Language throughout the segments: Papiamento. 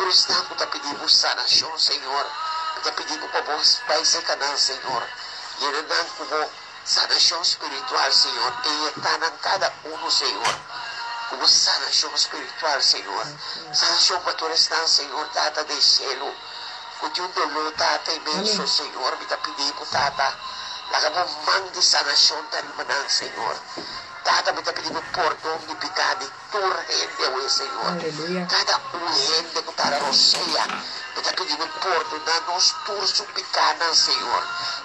Tur esnan ku ta pidi Bo sanashon, Señor, mi ta pidi Bo pa Bo bai serka nan, Señor. Yena nan ku Bo sanashon spiritual, Señor. Inyectá nan kada unu, Señor, ku Bo sanashon spiritual, Señor. Sanashon pa tur esnan, Señor, Tata den shelu, ku tin un doló, Tata, inmenso, Señor. Mi ta pidi Bo, Tata, laga Bo man di sanashon ta riba nan, Señor. Tata, mi ta pidi Bo pordon di piká di tur hende awe, Señor. Kada un hende ku ta rosea, mi ta pidi Bo pordoná nos tur su pikánan, Señor,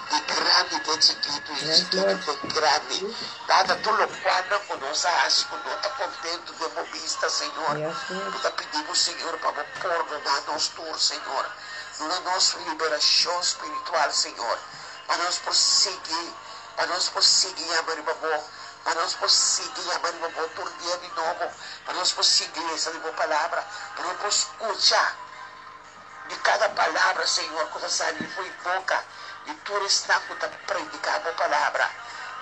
di grandi te chikitu i chikitu te grandi. Tata, tur lokualnan ku nos a hasi ku no ta kontentu den Bo bista, Señor, mi ta pidi Bo, Señor, pa Bo pordoná nos tur, Señor. Duna nos liberashon spiritual, Señor, pa nos por sigui, pa nos por sigui yama riba Bo. Pa nos por sigui yama riba bo tur dia di nobo, pa nos por sigui lesa di bo palabra, pa nos por skucha di kada palabra, Señor, ku ta sali for di boka di tur esnan ku ta prediká bo palabra.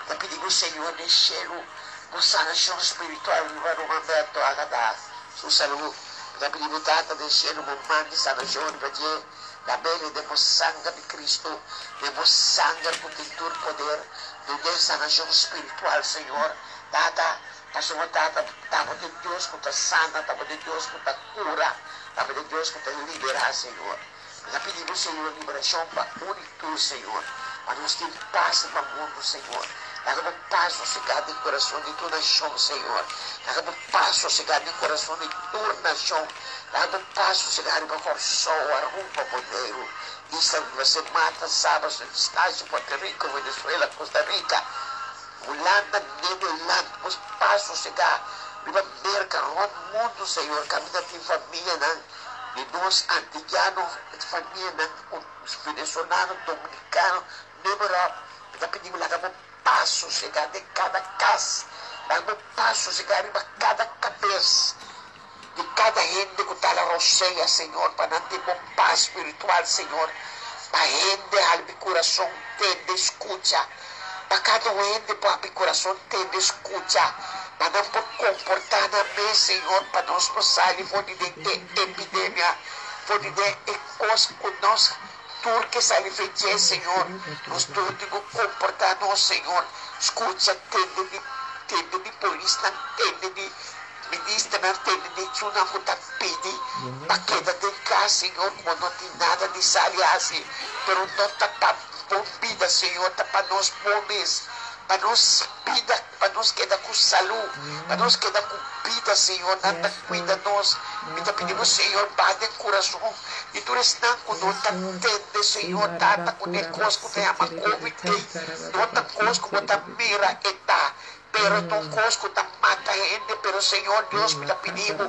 Mi ta pidi bo, Señor, den shelu, bo sanashon spiritual riba Ruman Berto Agada su salú. Mi ta pidi bo, Tata, den shelu, bo man di sanashon riba dje. Labele den bo sanger di Cristo, den bo sanger cu tin tur poder, dun'e sanacion spiritual, Señor. Tata, pasobra Tata, ta bo den Dios cu ta sana, ta bo den Dios cu ta cura, ta bo den Dios cu ta libera, Señor. Mi ta pidi bo, Señor, liberacion pa un y tur, Señor, pa nos tin paz riba mundo, Señor. Laga bo paz sosega den corazon di tur nacion, Señor. Laga bo paz sosega den corazon di tur nacion. Laga bo pas sosegá riba Kòrsou, Aruba, Boneiru, Isla Viva, Sint Maarten, Saba, Sint Eustatius, Puerto Rico, Venezuela, Costa Rica, Hulanda, Nederland, bo pas sosegá riba Merka, rònt mundu, Señor, kaminda tin famianan di nos antiano, famianan venezolano, dominicano, noem maar op. Mi ta pidi bo laga bo pas sosegá den kada kas, laga bo pas sosegá riba kada kabes. Di kada hende ku ta la rosea, Señor, pa nan tin bo pas spiritual, Señor, pa hende halbi kurason tende skucha, pa kada un hende por habri kurason tende skucha, pa nan por komportá nan mes, Señor, pa nos por sali for di den e epidemia, for di den e kos ku nos tur ke sali fe dje, Señor. Nos tur tin ku komportá nos, Señor, skucha, tende di, tende di polisnan, tende di. Ministernan tende di echunan ku ta pidi pa keda den kas, Señor, ku bo no tin nada di sali hasi, pero no ta pa bo bida, Señor, ta pa nos bo mes, pa nos bida, pa nos keda ku salú, pa nos keda ku bida, Señor, nan ta kuida nos. Mi ta pidi bo, Señor, baha den kurason di tur esnan ku no ta tende, Señor, Tata, ku e kos ku ta yama covid ei no ta kos ku bo ta mira e ta. Pero ta un kos ku ta mata hende, pero Señor Dios mi ta pidi bo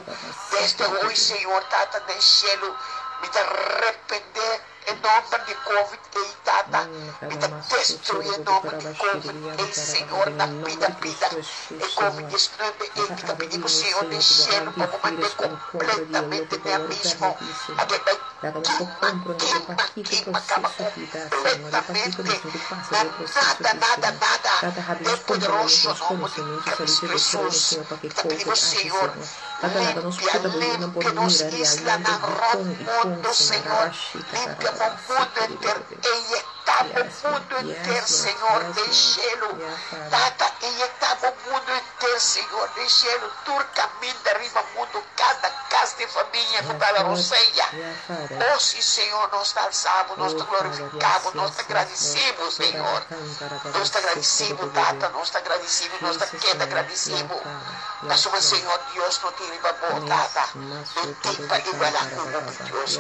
desde hoy Señor Tata den shelu mi ta repende e nomber di covid ey Tata mi ta destrui e nomber di covid ey Señor na pida pida e covid 19 ey mi ta pidi bo Señor den shelu pa bo mande completamente den abismo pa ke bay kima kima kima kaba completamente na nada nada nada. Den poderoso nomber di Cristo Hesus, mi ta pidi bo, Señor, limpia, limpia nos islanan rond mundo, Señor, limpia bo mundo henter, eyecta bo mundo henter, Señor, den shelu, Tata, eyecta bo mundo henter, Señor, den shelu, tur caminda riba mundo, cada cas di famia cu ta la rosea. Oh, si, Señor, nos ta alsa bo, nos ta glorifica bo, nos ta gradici bo, Señor. Nos ta gradici bo, Tata, nos ta gradici bo, nos ta keda gradici bo. Pasobra, Señor Dios, no tin riba bo, Tata, no tin pa iguala cu bo, mi Dios.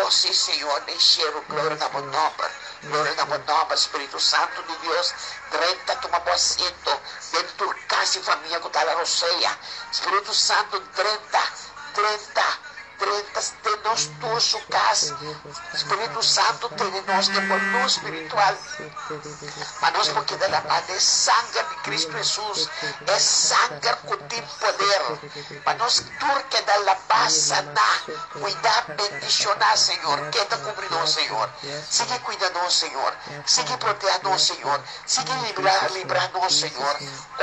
Oh, si, Señor, den cielo, gloria na bo nomber, gloria na bo nomber, Spiritu Santo di Dios, drenta tuma bo asiento den tur cas y famia cu ta la rosea. Spiritu Santo, drenta, drenta. Drenta den nos tur su cas. Spiritu Santu tene nos den bo luz spiritual pa nos por keda laba den sanger di Cristo Hesus, e sanger cu tin poder pa nos tur keda laba, sana, cuida, bendiciona, Señor. Keda cubri nos, Señor. Sigui cuida nos, Señor. Sigui proteha nos, Señor. Sigui libra, libra nos, Señor.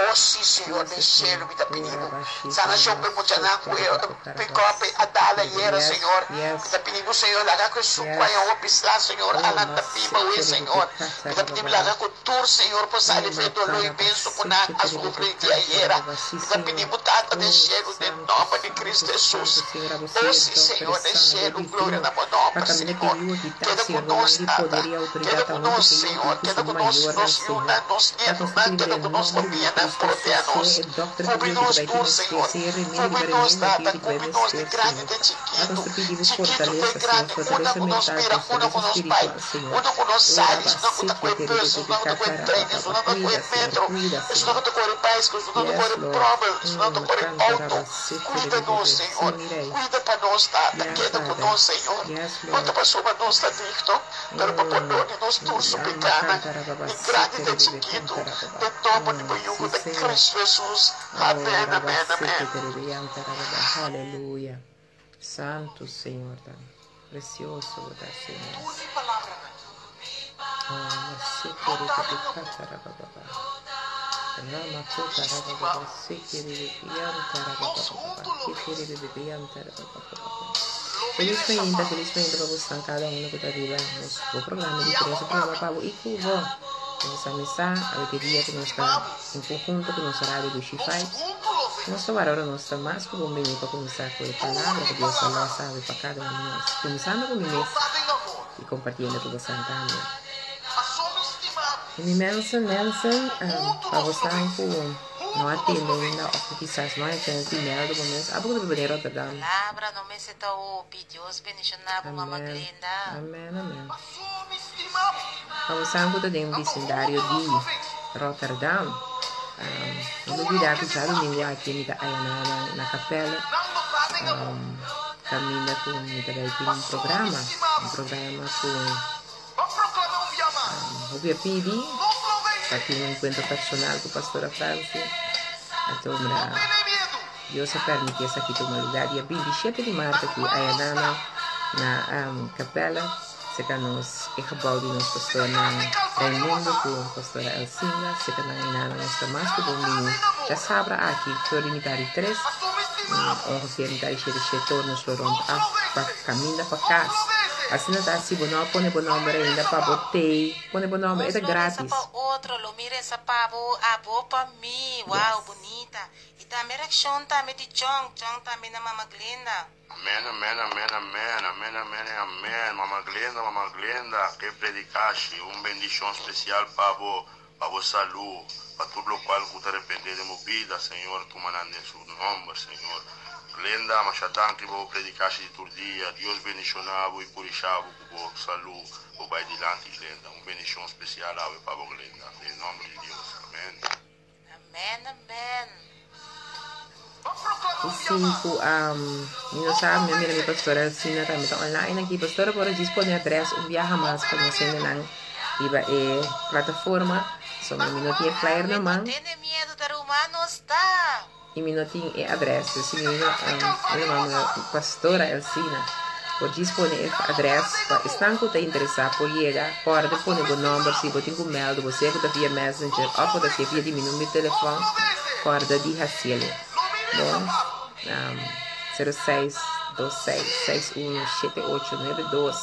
Oh, si, Señor, den cielo mi ta pidi bo sanacion pa e muchanan cu e pick-up a dal. ayera, Yes, Señor. yes. Mi ta pidi Bo, Señor, laga ku esun ku Yes. haña hopi sla, Señor, Oh, a lanta biba awe, Señor. Mi ta pidi Bo laga ku tur, Señor, por sali for e doló inmenso ku nan a sufri di ayera. Mi ta pidi Bo, Tata den shelu, den nòmber di Cristo Hesus. Oh, si, Señor, den shelu, gloria na Bo nòmber, Señor. Keda ku nos, Tata. Keda ku nos, Señor. Keda ku nos, nos yunan, nos nietunan. Keda ku nos famianan. Protea nos. Kubri nos tur, Señor. Kubri nos, Tata. Kubri nos di grandi te chikitu. Chikitu te grandi. Unda ku nos bira, unda ku nos bai, unda ku nos sali, esnan ku ta kue bus, esnan ku ta kue trein, esnan ku ta kue metro, esnan ku ta kore baisikl, esnan ku ta kore bròmel, esnan ku ta kore outo. Kuida nos, Señor. Kuida pa nos, Tata. Keda ku nos, Señor. No ta pasobra nos ta digno, pero pa pordon di nos tur su pekanan, di grandi te chikitu, den nomber di bo Yu ku ta Cristo Hesus. Amen, amen, amen. Aleluya. Santu Señor ta. Precioso bo ta, Señor. Tur mi palabranan Oh, no ta den amor. Mi stima Nos huntu lo vense. Lo mi Feliz resa mainta, pa bo. feliz mainta pa bosnan cada uno cu ta riba nos bo programa I diferente abo pa programa mi. pa bo y cu bo. Nos a mesa awe te Mi dia cu nos stima ta bo. en conjunto cu nos radio Dushi Nos Vibes. huntu lo Nos ta vense. wara ora nos ta mas cu bon bini pa cuminsa cu e Tur palabra mi cu Dios a los palabranan awe pa cada uno di nos. Cuminsando cu mi no mes ta den amor. y compartiendo cu bosan tambe. Paso mi stima bo. Y mi mensen, mensen, Huntu pa nos lo bosan vense. cu no a Huntu nos tende lo ainda vense. of cu kisas no a chance di meldo bo mes, abo cu ta biba den Rotterdam. Palabra no mester ta hopi. Dios bendiciona bo mama Amen, Glenda. amen, amen. Paso mi stima bo. Pa bosan cu ta den Anto bisindario huntu nos di lo vense. Rotterdam, no Tur lubida loke cu mi djadumingo papia, aki mi ta ayana na na kapel, nan no ta den amor. caminda cu mi ta bay tin un Paso mi programa, stima un bo. programa cu Bo proclama un bia mas. Hopi a pidi Nos lo pa vense. tin un encuentro personal cu Pastora Francie. Anto No mira, tene miedu. Dios a permiti esaki tuma lugar dia 27 di Ta maart aki ruman nos ayanan ta. na Capella, cerca nos e gebouw di nos Si ta pastor tras nan di Calvario bo Raimundo ta, cu Pastora Elsinda, cerca nan ayanan nos ta mas nan cu no bon ta bini. den Ya amor. sabra aki for di mitad di tres, Paso mi stima bo. ongeveer mitad di shete shete or nos lo rond Nos af lo pa vense. caminda pa Nos cas. lo vense. Asina ta si bo no a pone bo Lo nomber mi ainda resa pa pa bo bo. tei, pone bo nomber, e Nos ta lo resa gratis. pa otro, lo mi resa pa bo, abo pa mi. Wow, Yes. bunita. Y tambe reaccion tambe di Chong, Chong tambe na Mama Glenda. Amen amen amen amen amen amen y amen mama Glenda mama Glenda ke predicashi un bendicion special pa bo pa bo salu pa tur locual cu ta repende den bo bida Señor tuma nan den su nomber Señor Glenda masha danki pa bo predicashi di tur dia Dios bendiciona bo y curisha bo cu bo salu bo bay dilanti Glenda un bendicion special awe pa bo Glenda den nomber di Dios amen. Amen amen. Y si cu mi no sa, mi a mira mi pastora Alcina tambe ta online aki. Pastora por a djis pone adres un biaha mas pa nos hendenan riba e plataforma. So mi no tin e flyer na Awe no man tene miedo ta ruman nos ta. y mi no tin e adres. Si mi no, mi no mama pastora Alcina por djis pone e adres pa esnan cu ta interesa por yega. Corda pone bo nomber si bo tin cu meldo bo sea cu ta via messenger of bo ta sea via di mi number di telefon. Corda di haciele. Bon, 0 6 2 6 6 1 7 8 9 2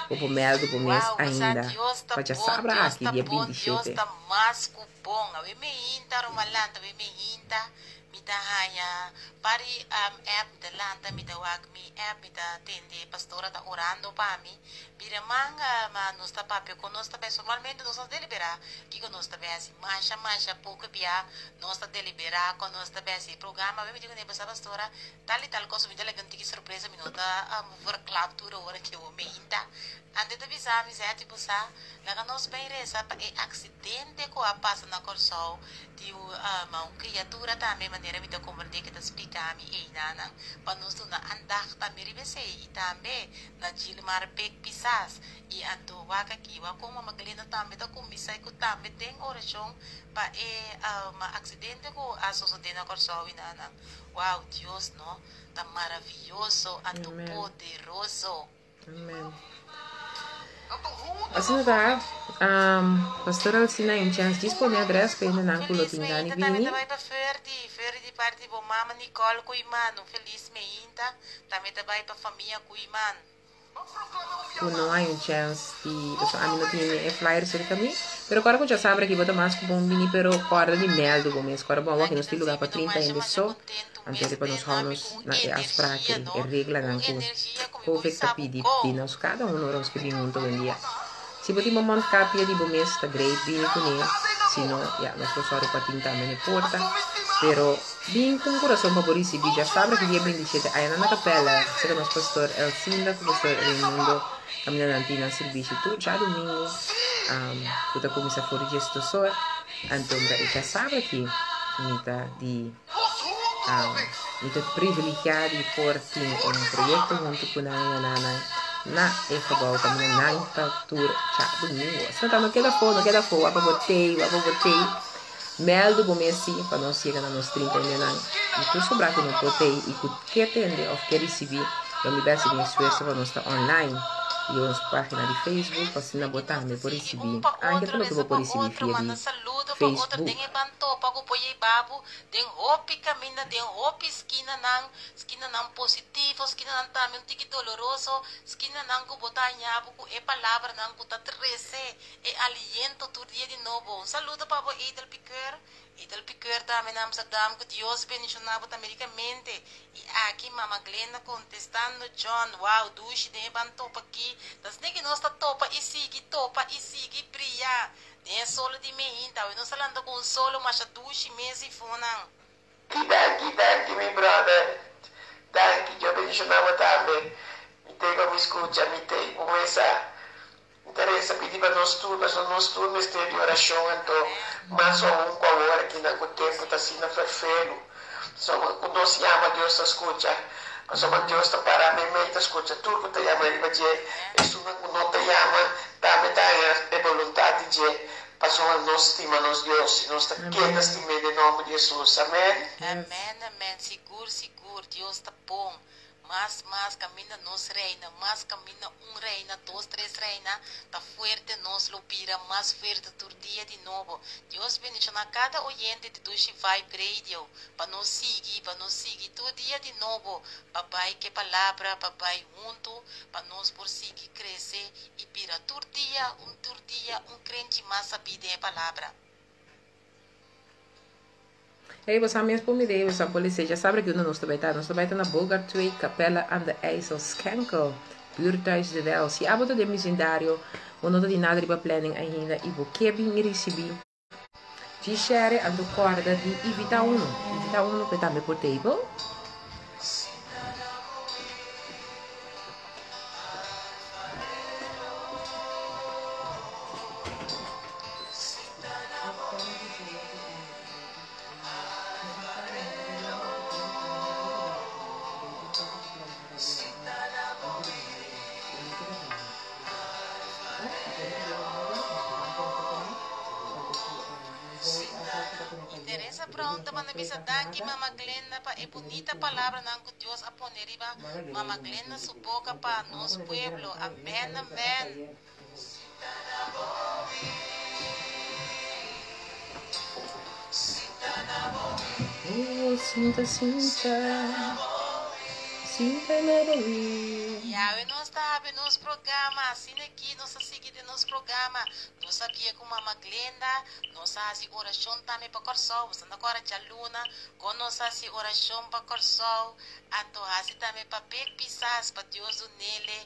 bo por meldo bo mes Wow, bosa ainda Dios ta pa bon, djasabra Dios aki ta dia bon, Dios 27. ta mas cu bon. Awe mi hinta ruman lanta, awe mi hinta. Mi ta haña par di app, mi ta lanta, mi ta wak mi app, mi ta tende pastora ta orando pa mi. Bira manga, ma nos ta papia con nos ta bay. Normalmente nos no ta delibera kico nos ta bay haci. Masha, masha poco bia nos ta delibera con nos ta bay haci e programa. Awe mi di cune, Basa pastora, tal y tal cosa, mi ta laga un tiki sorpresa, mi no ta verklap tur ora ke bo meinta. Ante ta bisa mi, Zetty, bo sa, laga nos bay reza pa e accidente cu a pasa na Corsou Di un ama un kriatura tambe manera mi ta komprendé ke ta splika mi einanan pa nos duna andacht tambe riba esei i tambe na Gilmar Pek Pisas i anto wak aki wak kon mama Glenda tambe ta kuminsá i ku tambe den orashon pa e aksidente ku a sosodé na Kòrsou einanan waw Dios no ta maravioso anto Amen. poderoso. Amen. Asina ta, um, Pastor Alcina un chance djis pone adres pa hendenan ku lo Feliz tin gana meinta tambe bini. ta bai pa Ferdi, Ferdi di parti di bo mama Nicole Koeiman, un feliz meinta tambe ta bai pa famia Koeiman. Ku no hay un chance di, pasobra ami no tin e flyer cerca mi, pero kòrda ku djasabra aki bo ta mas ku bon bini, pero kòrda di mèldu bo mes, kòrda bon awor aki nos tin lugar pa 30 hende so, anto riba nos hou nos na e afspraak ei, e reglanan ku Covid ta pidi di nos kada un ora nos ke bin hunto awendia. Si bo tin bo mondkapje di bo mes ta great bini kuné, si no ya nos lo sòru pa tin tambe na e porta, pero bin ku un kurason pa bo risibí djasabra ki dia 27 ayanan na kapèla serka nos pastor Elsinda ku pastor Raimundo kaminda nan tin nan sirbishi tur djadumingu ku ta kuminsá for di diesdos or, anto mi ta e djasabra ki mi ta di. Mi ta privilegiá di por tin un proyekto huntu ku nan i nan na e gebou kaminda nan ta tur djadumingu. Asina ta no keda afó, no keda afó, wak pa bo tei, wak pa bo tei. Mèldu bo mes si pa nos yega na nos 30 hendenan i tur sobrá ku no por tei i ku ke tende òf ke risibí, lo mi bèsi den esfuerso pa nos ta online i nos página di Facebook pa asina bo Aki nos tambe ta por sigui risibí, un pa anke otro, ta loke resa bo por pa risibí otro, via manda di saludo pa otro Facebook. den e ban topa ku por yei-babu den hopi kaminda, den hopi skinanan, skinanan positivo, skinanan tambe un tiki doloroso, skinanan ku bo ta haña bo ku e palabranan ku ta trese e aliento tur dia di nobo. Un saludo pa bo Edel Piqueur. Edel Piqueur tambe na Amsterdam, ku Dios bendiciona bo tambe rikamente. I aki Mama Glenda kontestando John, wow dushi den e ban topa aki, ta asina ki nos ta topa i sigui topa i sigui bria den e solo di meinta, awe nos ta lanta ku un solo masha dushi mes i fonan. Danki danki mi brother danki Dios bendiciona bo tambe mi te cu mi scucha mi te cu mesa Mi ta resa pidi pa nos tur, pasobra nos tur mester di orashon, anto mas aun ku awor akinan ku tempu ta asina ferfelu. Pasobra ku nos yama Dios ta skucha, pasobra Dios ta para meimei ta skucha tur ku ta yama riba dje, esunnan ku no ta yama tambe ta haña e boluntat di dje, pasobra nos stima nos Dios i nos ta keda stim'é den nòmber di Hesus. Amen. Amen amen sigur sigur Dios ta bon. Mas, mas caminda nos reina, mas caminda un reina, dos, tres reina, ta fuerte nos lo bira mas fuerte tur dia di nobo. Dios bendiciona cada oyente di Dushi Vibe Radio pa nos sigui, pa nos sigui tur dia di nobo, pa bay ke palabra, pa bay hunto, pa nos por sigui crece y bira tur dia, un tur dia un crenchi mas sabí den e palabra. Hey, bo sa mes por mi de, bo sa por lese. Ya sabe que uno nos ta bai ta. Nos ta bai ta na Bogart 2, Capelle aan de IJssel, Schenkel, Buurthuis de Wel. Si abo ta den vecindario, bo no ta tin nada riba planning ainda y bo ke bin y ricibi, djis share anto corda di invita uno. Invita uno pe tambe por table. Teresa Brown ta manda bisa danki Mama Glenda pa e bunita palabranan ku Dios a pone riba Mama Glenda su boka pa nos pueblo. Amen amen. Oh, sinta, sinta, sinta na bobi. Yawe nos ta habri nos programa, asina aki nos ta sigui den nos programa. Nos a bia ku Mama Glenda, nos a hasi orashon tambe pa Kòrsou. Bo sa no kòrda djaluna kon nos a hasi orashon pa Kòrsou, anto hasi tambe pa Big Pisas, pa Dios dunele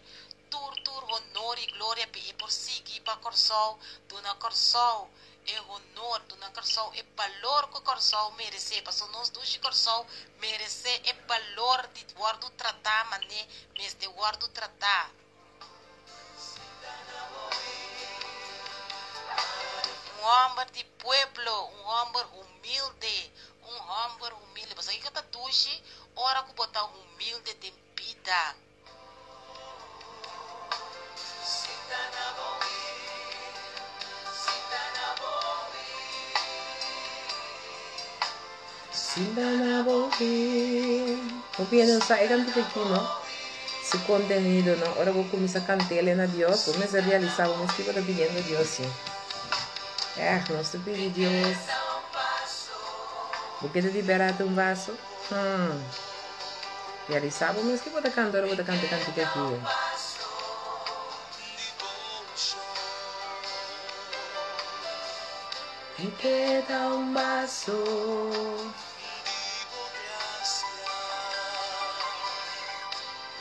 Tur tur honor i gloria pe e por sigui pa Kòrsou, duna Kòrsou e honor, duna Kòrsou e balor ku Kòrsou meresé, paso nos dushi Kòrsou meresé e balor di wòrdu tratá mané mester wòrdu tratá. Un hòmber di pueblo, un hòmber humilde, un hòmber humilde, pasobra kiko ta dushi ora ku bo ta humilde den bida. Sinta na bo pie. Bo pie no sa e kantika aki no. Su contenido, no? Ora bo cuminsa cantele na Dios, bo mester realisa bo mes kico ta pidiendo Dios, si. Echt, nos ta pidi Dios. Bo ke ta liberate un vaso? Hmm. Realisa bo mes kico bo ta canta ora bo ta canta e cantica aki. Mi keda un vaso.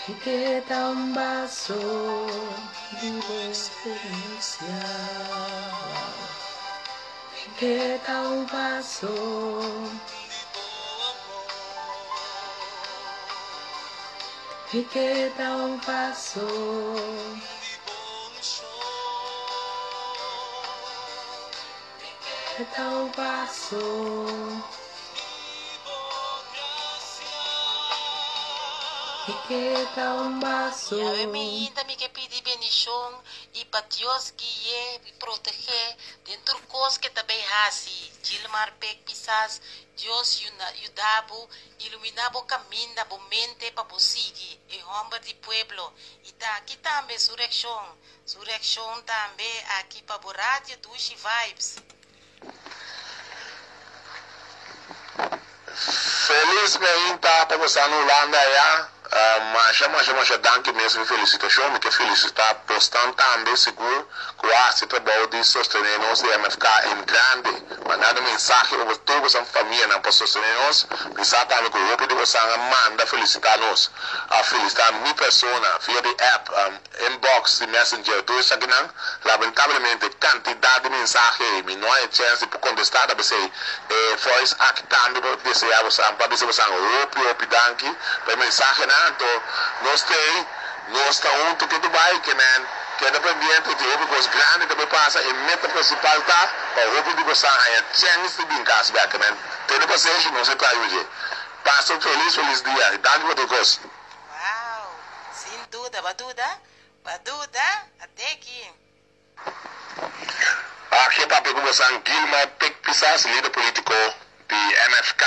Mi keda un vaso di bo gracia. Mi keda un vaso. Mi keda un vaso. Mi keda un vaso. Mi keda un vaso. Yahweh mi hinda mi ke pidi bendishon i pa Dios gui'é i proteg'é den tur kos ke ta bay hasi. Gilmar Pek Pisas, Dios yuda bo, iluminá bo kaminda, bo mente pa bo sigui e hòmber di pueblo. I ta aki tambe su reakshon. Su reakshon tambe aki pa bo radio Dushi Vibes. Felis meinta pa bosa na Hulanda aya. Masha masha masha danki mes mi felicitacion. Mi ke felicita bosnan tambe sigur cu a haci trabou di sostene nos di MFK en grande. Mandando mensahe over tur bosan famianan pa sostene nos. Mi sa tambe cu hopi di bosan a manda felicita nos. A felicita mi persona via di app. Inbox di Messenger tur esakinan. Lamentablemente kantidat di mensahe ei mi no a e chèns di por kontestá ta p'esei e voice aki tambe por deseá bosan pa bisa bosan hopi hopi danki pa e mensahenan anto nos t'ei nos ta huntu ke Dubai ke men keda pendiente tin hopi kos grandi ta bai pasa e meta prinsipal ta pa hopi di bosan haña chèns di bin kas bèk ke men tene pasenshi nos e traha yuji pasa un felis felis dia i danki pa tur kos. Wow! Sin duda, ba duda? Ba duda? Ate aki. Aki a papia ku bosan Gilmar Pik Pisas, lider politiko di MFK.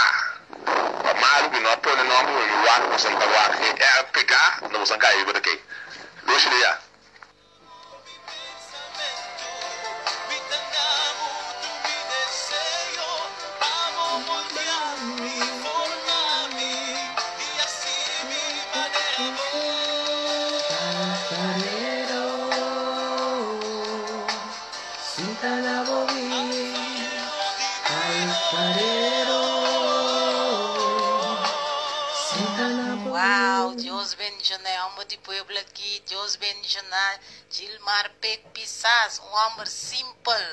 Pa malu mi no a pone nomber, pero mi wak bosan ta wak e R pega, no bosan kai riba ta kei. Dushi dia. Alfarero, sinta na bo bi. Alfarero, sinta na bo Wow, bi. Dios bendiciona e homber di pueblo aki, Dios bendiciona Gilmar Pek Pisas, un homber simpel,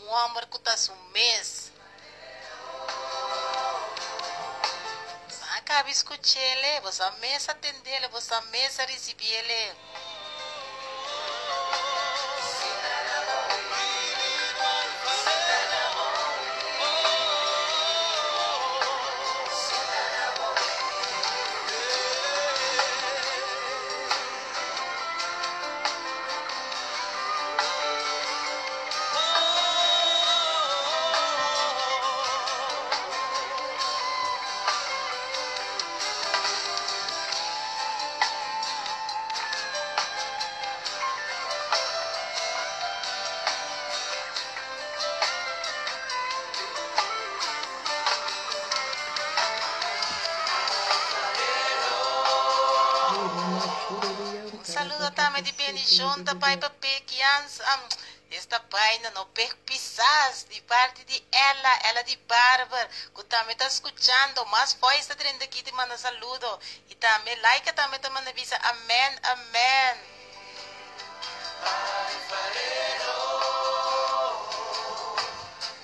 un homber cu ta su mes. Boso a caba scuchele, boso a mes atendele, boso a mes a ricibiele. Un saludo tambe di bendicion ta bai pa Pek Jans, esta baina no Pek Pisas di parti di Ella, Ella di Barber, cu tambe ta scuchando, mas voice ta drenta aki di manda saludo y tambe Laika tambe ta manda bisa amen amen.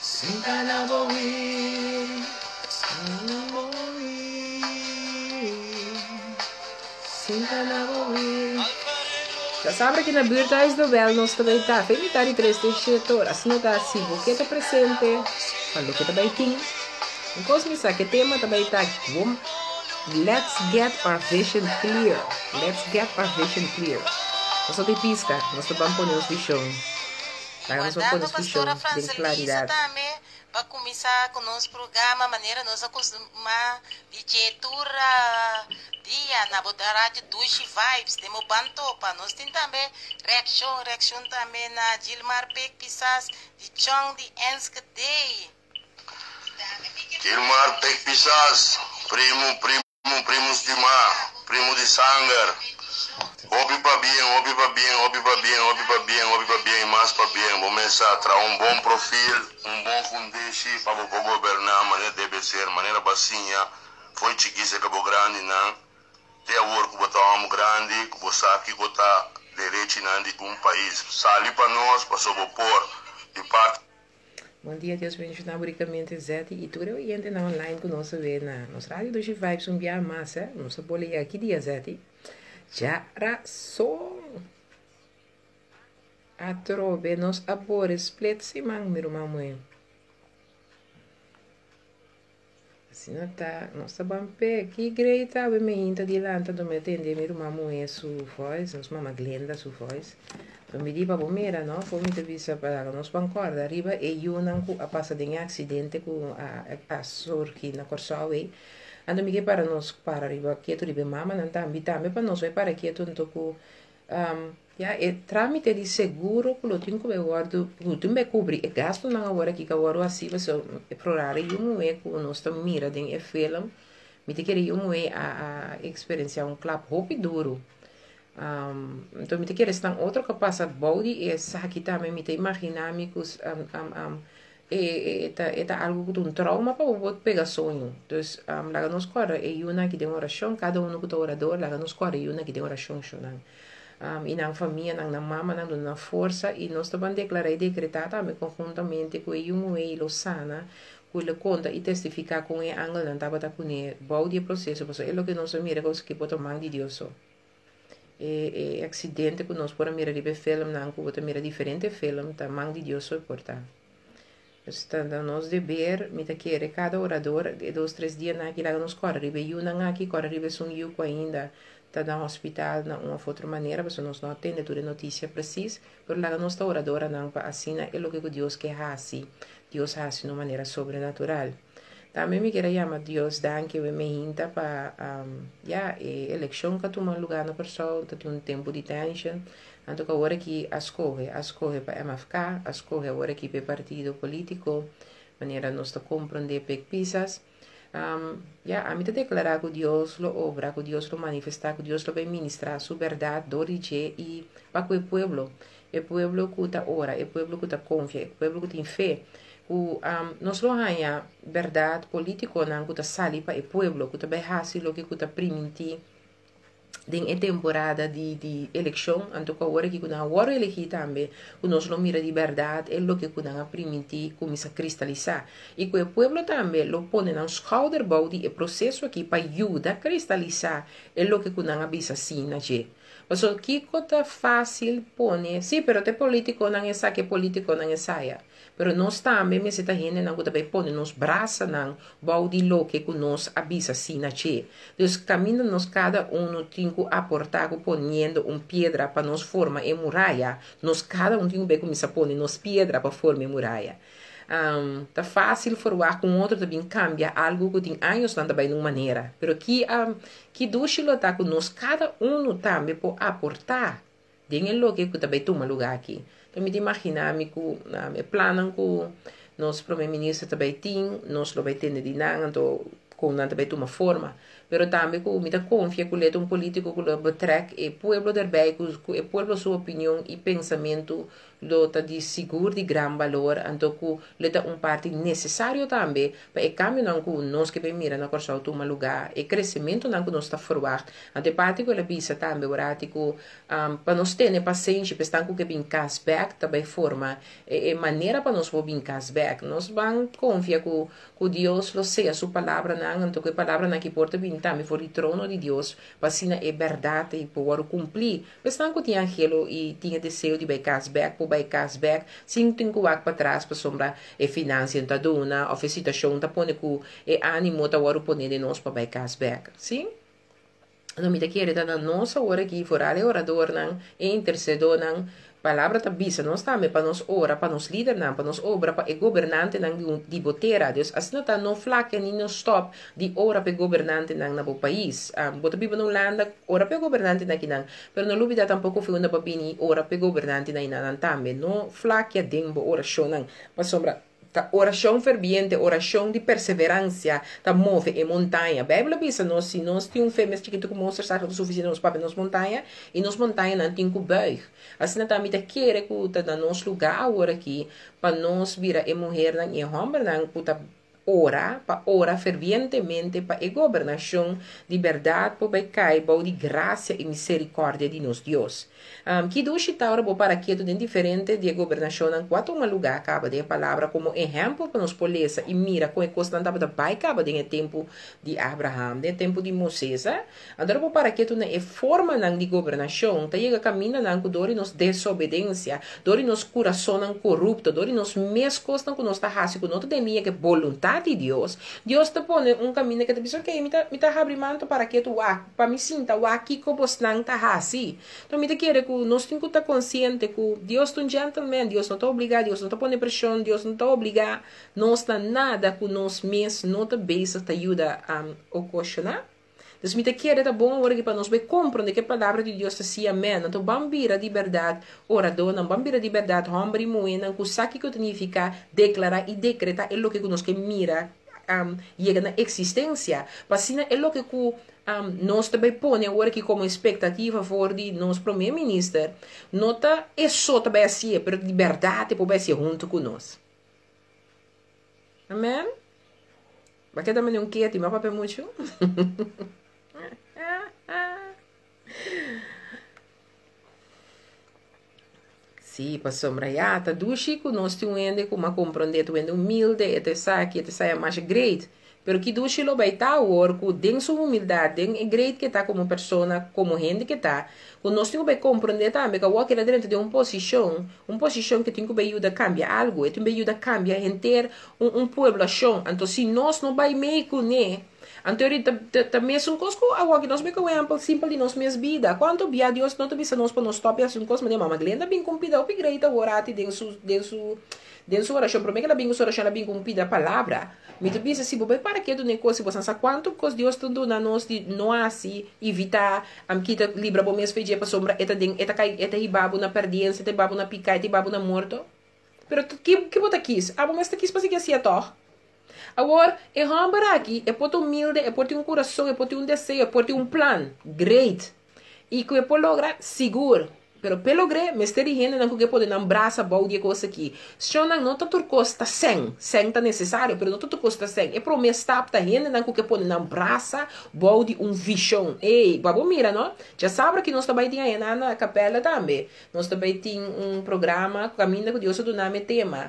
Sinta na bo wi, na bo wi, sinta na bo wi. Ya sabe que na buurthuis de Wel nos ta bay ta fe mitad di tres te shete ora. Asina ta si bo ke ta presente pa loke ta bay tin. Un kos mi sa ke tema ta bay ta bom Let's get our vision clear. Let's get our vision clear. Nos no ta pisca, nos ta ban pone nos vision. Y Laga nos ban pone guardando nos vision Pastora den Francelisa claridad. tambe. Pa kuminsá ku nos programa manera nos a kustumá di dje tur dia na bo radio Dushi Vibes den bo ban topa. Nos tin tambe reakshon, reakshon tambe na Gilmar Pek Pisas di Chong di Enschede. Gilmar Pek Pisas, Primo, primo. Primo stimá, primo di sanger. Hopi pabien, hopi pabien, hopi pabien, hopi pabien, hopi pabien i mas pabien. Bo mester a traha un bon profil, un bon fundeshi pa bo por goberná manera debe ser, manera bo a siña fo'i chikí serka bo grandinan te awor ku bo ta hòmber grandi, ku bo sa kiko ta derechinan di un pais. Sali pa nos pasobra bo por di parti. Bon dia, Dios bendiciona bo ricamente Zetty y tur e oyentenan online cu nos a ve na nos Radio Dushi Vibes un bia mas eh. Nos a bole ya ki dia Zetty? Djarason! Atrobe nos a bore split siman mi ruman muhe. Asina ta, nos ta ban p'e. Ki great awe mi hinta di lanta anto mi a tende mi ruman muhé su voice, nos mama Glenda su voice. Anto mi di pa bo mira no, for mi ta bisa pa laga nos ban kòrda riba e yunan ku a pasa den e aksidente ku a surgi na Kòrsou ei. Anto mi ke para nos para riba ketu riba e mamanan tambe, tambe pa nos bai para ketu anto ku Ya, e trámite di seguro ku lo tin ku bai wòrdu, ku tin bai kubri e gastunan awor aki ku a wòrdu hasi pasobra e programa yu muhé ku nos ta mira den e film, mi ta kere yu muhé a a eksperensiá un klap hopi duru. Enton mi ta kere esnan otro ku a pasa bou di esaki tambe mi ta imaginá mi ku E ta e ta algu ku ta un trauma pa bo por pega soño. Dus laga nos kòrda e yunan aki den orashon, kada unu ku ta orador laga nos kòrda e yunan aki den orashon shonnan. I nan famianan, nan mamanan duna nan forsa i nos ta ban deklará i dekretá tambe konhuntamente ku e yu muhé i lo sana, ku el a konta i testifiká kon e angelnan tabata kuné bou di e proseso, pasobra e loke nos a mira kos ki por ta man di Dios so. E e aksidente ku nos por a mira riba e filmnan ku bo ta mira diferente film ta man di Dios so e por ta. Pues ta na nos deber mi ta kere kada orador e dos tres dianan aki laga nos kòrda riba e yunan aki kòrda riba esun yu ku ainda ta na hospital na un òf otro manera pasobra nos no a tende tur e notisia presis pero laga nos ta oradoranan pa asina e loke ku Dios ke hasi Dios hasi na un manera sobrenatural. Tambe mi kier a yama Dios danki we me hinta pa ya e elekshon ku a tuma luga na Kòrsou ta tin un tempu di tenshon anto ku awor aki a skohe a skohe pa MFK a skohe awor aki pa e partido politiko manera nos ta komprondé Pek Pisas ya ami ta deklará ku Dios lo obra ku Dios lo manifestá ku Dios lo bai ministrá su bèrdat dor di dje i pa ku e pueblo e pueblo ku ta ora e pueblo ku ta konfia e pueblo ku tin fe. Ku nos lo haña bèrdat polítikonan ku ta sali pa e pueblo, ku ta bai hasi loke ku ta primintí den e temporada di di elekshon, anto ku awor aki ku nan a wòrdu elegí tambe, ku nos lo mira di bèrdat e loke ku nan a primintí kuminsá kristalisá. I ku e pueblo tambe lo pone nan skouder bou di e proseso aki pa yuda kristalisá e loke ku nan a bisa sí na dje. Pasobra kiko ta fásil pone, sí, pero ta e polítikonan esaki, e polítikonan esaya. Pero nos tambe mester ta hendenan ku ta bai pone nos brasanan bou di loke ku nos a bisa sí na dje. Dus kaminda nos kada unu tin ku aportá ku poniendo un piedra pa nos forma e muraya, nos kada un tin ku bai kuminsá pone nos piedra pa forma e muraya. Ta fásil forwagt ku un otro ta bin kambia algu ku tin añosnan ta bai nun manera. Pero ki ki dushi lo ta ku nos kada unu tambe por aportá Den e loke ku ta bai tuma lugá aki. Enton mi ta imaginá mi ku e plannan ku nos prome minister ta bai tin, nos lo bai tende di nan, anto kon nan ta bai tuma forma. Pero tambe ku mi ta konfia ku lo e ta un polítiko ku lo betrèk e pueblo derbei, ku e pueblo su opinion i pensamentu lo ta di sigur di gran balor, anto ku lo e ta un parti nesesario tambe pa e kambionan ku nos ke bai mira na Kòrsou tuma lugá, e kresementunan ku nos ta ferwagt. Anto e parti ku el a bisa tambe orati ku pa nos tene pasenshi pa esnan ku ke bin kas bèk ta bai forma e manera pa nos por bin kas bèk. Nos ban konfia ku ku Dios lo sea su palabranan, anto ku e palabranan aki por ta bini tambe for di trono di Dios pa asina e bèrdat ei por wòrdu kumplí. Pa esnan ku tin anhelo i tin e deseo di bai kas bèk por bai kas bèk sin tin ku wak patras pasobra e finansia no ta duna òf e situashon ta pone ku e ánimo ta wòrdu pone den nos pa bai kas bèk. Sí. No, mi ta kere ta na nos awor aki, foral e oradornan, e intercedornan, Palabra ta bisa nos tambe pa nos ora pa nos lidernan, pa nos obra pa e gobernantenan di un di bo tera. Dus asina ta no flakia ni no stop di ora pa e gobernantenan na bo pais. Bo ta biba na Hulanda, ora pa e gobernantenan akinan, pero no lubida tampoco fi unda bo a bini ora pa e gobernantenan enanan tambe. No flakia den bo orashonnan, pasobra. Ta orashon ferviente, orashon di perseveransia ta move e montaña. Beibel a bisa nos, si nos tin un fe mes chikitu ku mostersaad lo ta sufisiente nos papia nos montaña, i nos montañanan tin ku buig. Asina ta mi ta kere ku ta na nos lugá awor aki pa nos bira e muhernan i e hòmbernan ku ta ora, pa ora fervientemente pa e gobernashon di bèrdat por bai kai bou di grasia i miserikòrdia di nos Dios. Ki dushi ta ora bo para ketu den diferente di e gobernashonnan ku a tuma lugá kaba den e Palabra komo ehèmpel pa nos por lesa i mira kon e kosnan tabata bai kaba den e tempu di Abraham, den e tempu di Moses. Anto ora bo para ketu na e formanan di gobernashon, ta yega kamindanan ku dor di nos desobedensia, dor di nos kurasonnan korupto, dor di nos mes kosnan ku nos ta hasi ku no ta den liña ku e boluntat di Dios, Dios ta pone un kaminda ku ta bisa, Oke, mi ta mi ta habri manto para ketu wak. Pa mi sinta wak kiko bosnan ta hasi. Enton mi ta kere ku nos tin ku ta konsiente ku Dios ta un gentleman, Dios no ta obligá, Dios no ta pone preshon, Dios no ta obligá nos na nada ku nos mes no ta bezig ta yuda okoshoná. Dus mi ta kere ta bon awor aki pa nos bai komprondé ke palabra di Dios ta siña men. Anto ban bira di bèrdat oradónan, ban bira di bèrdat hòmber i muhénan ku sa kiko ta nifiká deklará i dekretá e loke ku nos ke mira yega na eksistensia, pa asina e loke ku nos ta bai pone awor aki komo espektativa for di nos prome minister, no ta e so ta bai hasié, pero di bèrdat e por bai hasié huntu ku nos. Amen? Bo a keda mene un keti, mi a papia muchu? Sí, pasobra ya ta dushi ku nos tin un hende ku ma komprondé, ta un hende humilde, e ta esaki, e ta esaya masha great. Pero ki dushi lo bai ta awor ku den su humildat, den e great ke ta komo persona, komo hende ke ta, ku nos tin ku bai komprondé tambe ku awor keda drenta den un posishon, un posishon ke tin ku bai yuda kambia algu, e tin bai yuda kambia henter un un pueblashon. Anto si nos no bai mei kuné, Anto eri ta ta mesun kos ku awor ki nos meke un ehempel simpel di nos mes bida. Kuantu bia Dios no ta bisa nos pa nos stop di hasi un kos, manera Mama Glenda bin ku un pida hopi great awor ati den su den su den su orashon. Prome ke el a bin ku su orashon el a bin ku un pida palabra. Mi ta bisa si bo bai para ketu na e kos si bo sa sa kuantu kos Dios ta duna nos di no hasi, evita, kita libra bo mes fe dje pasobra e ta den e ta kai e ta hiba bo na perdiensia, e ta hiba bo na pika, e ta hiba bo na morto. Pero ki ki bo ta kis? Abo mes ta kis pa sigui hasia tòg? Awor, e hòmber aki, e por ta humilde, e por tin un kurason, e por tin un deseo, e por tin un plan. Great! I ku e por logra? Sigur! Pero p'e logr'é, mester di hendenan ku ke pone nan brasa bou di e kos aki. Shonnan, no ta tur kos ta sèn. Sèn ta nesesario, pero no ta tur kos ta sèn. E promé stap ta hendenan ku ke pone nan brasa bou di un vishon. Ey, bo a bo mira, no? Djasabra aki nos ta bai tin ayana na kapèla tambe. Nos ta bai tin un programa kaminda ku Dios a duna mi e tema.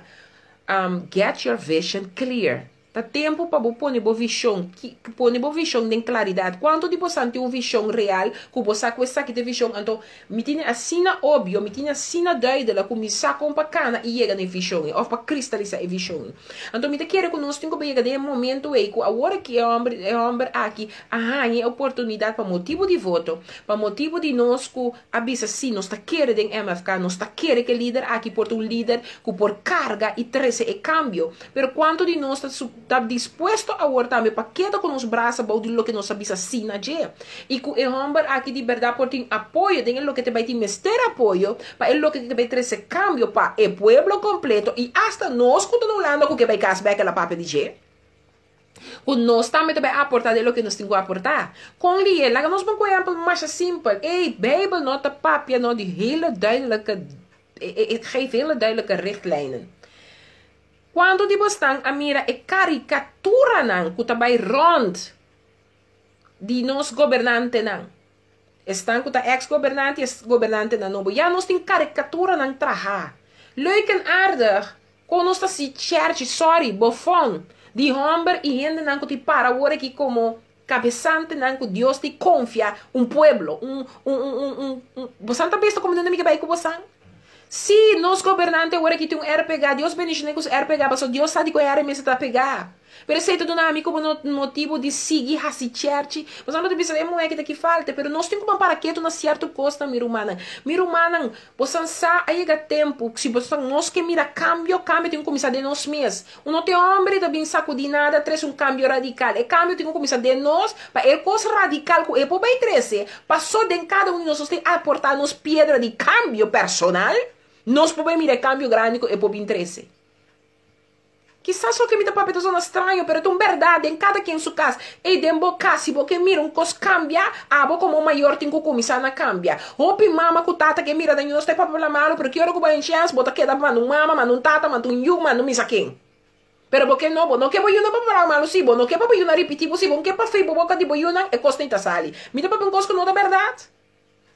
Get your vision clear. Ta tempu pa bo pone bo vishon, pone bo vishon den klaridat. Kuantu di bosan tin un vishon real ku bo sa ku esaki ta e vishon? Anto mi tene asina obvio, mi tene asina duidelijk ku mi sa kon pa kana i yega na e vishon ei òf pa kristalisá e vishon ei. Anto mi ta kere ku nos tin ku yega den e momento ei ku awor aki e hòmber e hòmber aki a haña e oportunidat pa motibu di voto, pa motibu di nos ku a bisa si nos ta kere den MFK, nos ta kere ku e lider aki por ta un lider ku por karga i trese e kambio. Pero kuantu di nos ta ta dispuesto awor tambe pa keda ku nos brasa bou di loke nos a bisa si na dje? I ku e hòmber aki di bèrdat por tin apoyo den e loke te bai tin mester apoyo pa e loke ke bai trese kambio pa e pueblo kompleto i asta nos ku ta na Hulanda ku ke bai kas bèk el a papia di dje? Ku nos tambe ta bai aportá den loke nos tin ku aportá. Kon lié? Laga nos pon ku ehèmpel masha simpel. Ey, Beibel no ta papia no di hele duidelijke, e geeft hele duidelijke richtlijnen. Kuantu di bosnan a mira e karikaturanan ku ta bai rònt di nos gobernantenan? Esnan ku ta eks gobernante i es gobernantenan nobo. Ya nos tin karikaturanan trahá. Leuk en aardig. Kon nos ta si chèrchi, sòri, bofòn, di hòmber i hendenan ku tin para awor aki komo kabesantenan ku Dios tin konfia un pueblo, un, un, un, un, un, un, bosan ta bisto komo mi ke bai ku bosan? Si, nos gobernante awor aki tin un R pegá. Dios bendishoné ku su R pegá, pasobra Dios sa di ku e R mester ta pegá. Pero esei ta duna ami komo motibu di sigui hasi chèrchi. Pasobra no ta bisa e muhé aki ta ki falta, pero nos tin ku ban para ketu na sierto kosnan, mi rumannan. Mi rumannan, bosan sa a yega tempu, si bosan nos ke mira kambio, kambio tin ku kuminsá den nos mes. Un no tin homber ta bin sacudi nada trece un cambio radical. E cambio tin cu cuminsa den nos pa e cos radical cu e por bay trece paso den cada un di nos nos tin aporta nos piedra di cambio personal nos por bay mira e cambio grandi cu e por bin trece. Kisas loke mi ta papia ta zona straño pero ta un berdad den cada quien su cas. Ey den bo cas si bo ke mira un cos cambia abo como mayor tin cu cuminsa na cambia. Hopi mama cu tata ke mira den nos ta e papia bla malo pero ki ora cu bo hay un chance bo ta keda manda un mama, manda un tata, manda un yu, manda un misa ken. Pero bo ke no, bo no ke bo yunan papia bla malo si, bo no ke pa bo yunan ripiti bo si, bo no ke pa fei bo boca di bo yunan e cos ta sali. Mi ta papia un cos cu no ta berdad.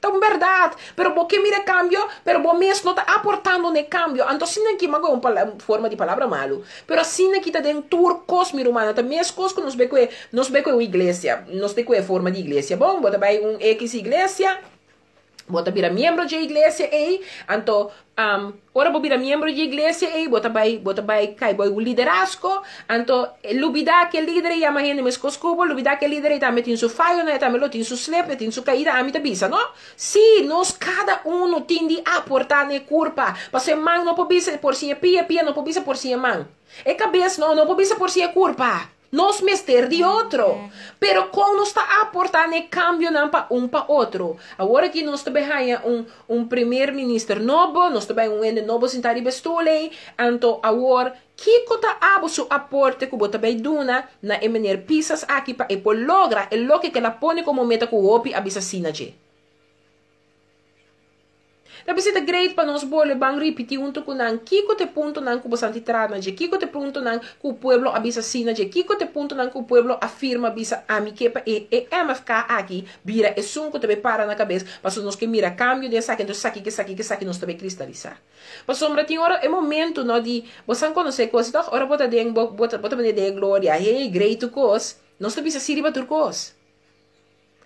Ta un berdad, pero bo ke mira e cambio, pero bo mes no ta aportando n'e cambio. Anto asina aki mago e un forma di palabra malu, pero asina aki ta den tur cos mi rumannan, ta mes cos cu nos bay cu e, nos bay cu e un iglesia, nos bay cu e forma di iglesia. Bon, bo ta bay un X iglesia, bo ta bira miembro dje iglesia ey, anto Ora bo bira miembro di iglesia ei, bo ta bai, bo ta bai kai bou un liderazgo. Anto, lubidá ke lider ei yama hende meskos ku bo, lubidá ke lider ei tambe tin su fayonan, e tambe lo tin su slip, e tin su kaida, ami ta bisa, no? Sí, nos kada unu tin di aportá na e kurpa. Pasobra e man no por bisa por sin e pia, e pia no por bisa por sin e man. E kabes no, no por bisa por sin e kurpa. Nos mester di otro. Pero kon nos ta aportá na e kambionan pa un pa otro? Awor aki nos ta bai haña un un primer minister nobo, nos ta bai un hende nobo sintá riba e stul ei. Anto awor, kiko ta abo su aporte ku bo ta bai duna na e meneer Pisas aki pa e por logra e loke ku el a pone komo meta ku hopi a bisa sí na dje? Ta bisa ta great pa nos bolbe ban ripiti hunto cu nan kico ta e puntonan cu bosan ti traha na dje, kico ta e puntonan cu pueblo a bisa si na dje, kico ta e puntonan cu pueblo a firma bisa ami ke pa e e MFK aki bira esun cu ta bay para na cabes pasobra nos ke mira cambio den esaki entonces esaki ke esaki ke esaki nos ta bay cristalisa. Pasobra tin ora e momento no di bosan conoce cos toch ora bo ta den bo bo ta bo ta den e gloria hey great tur cos nos ta bisa si riba tur cos.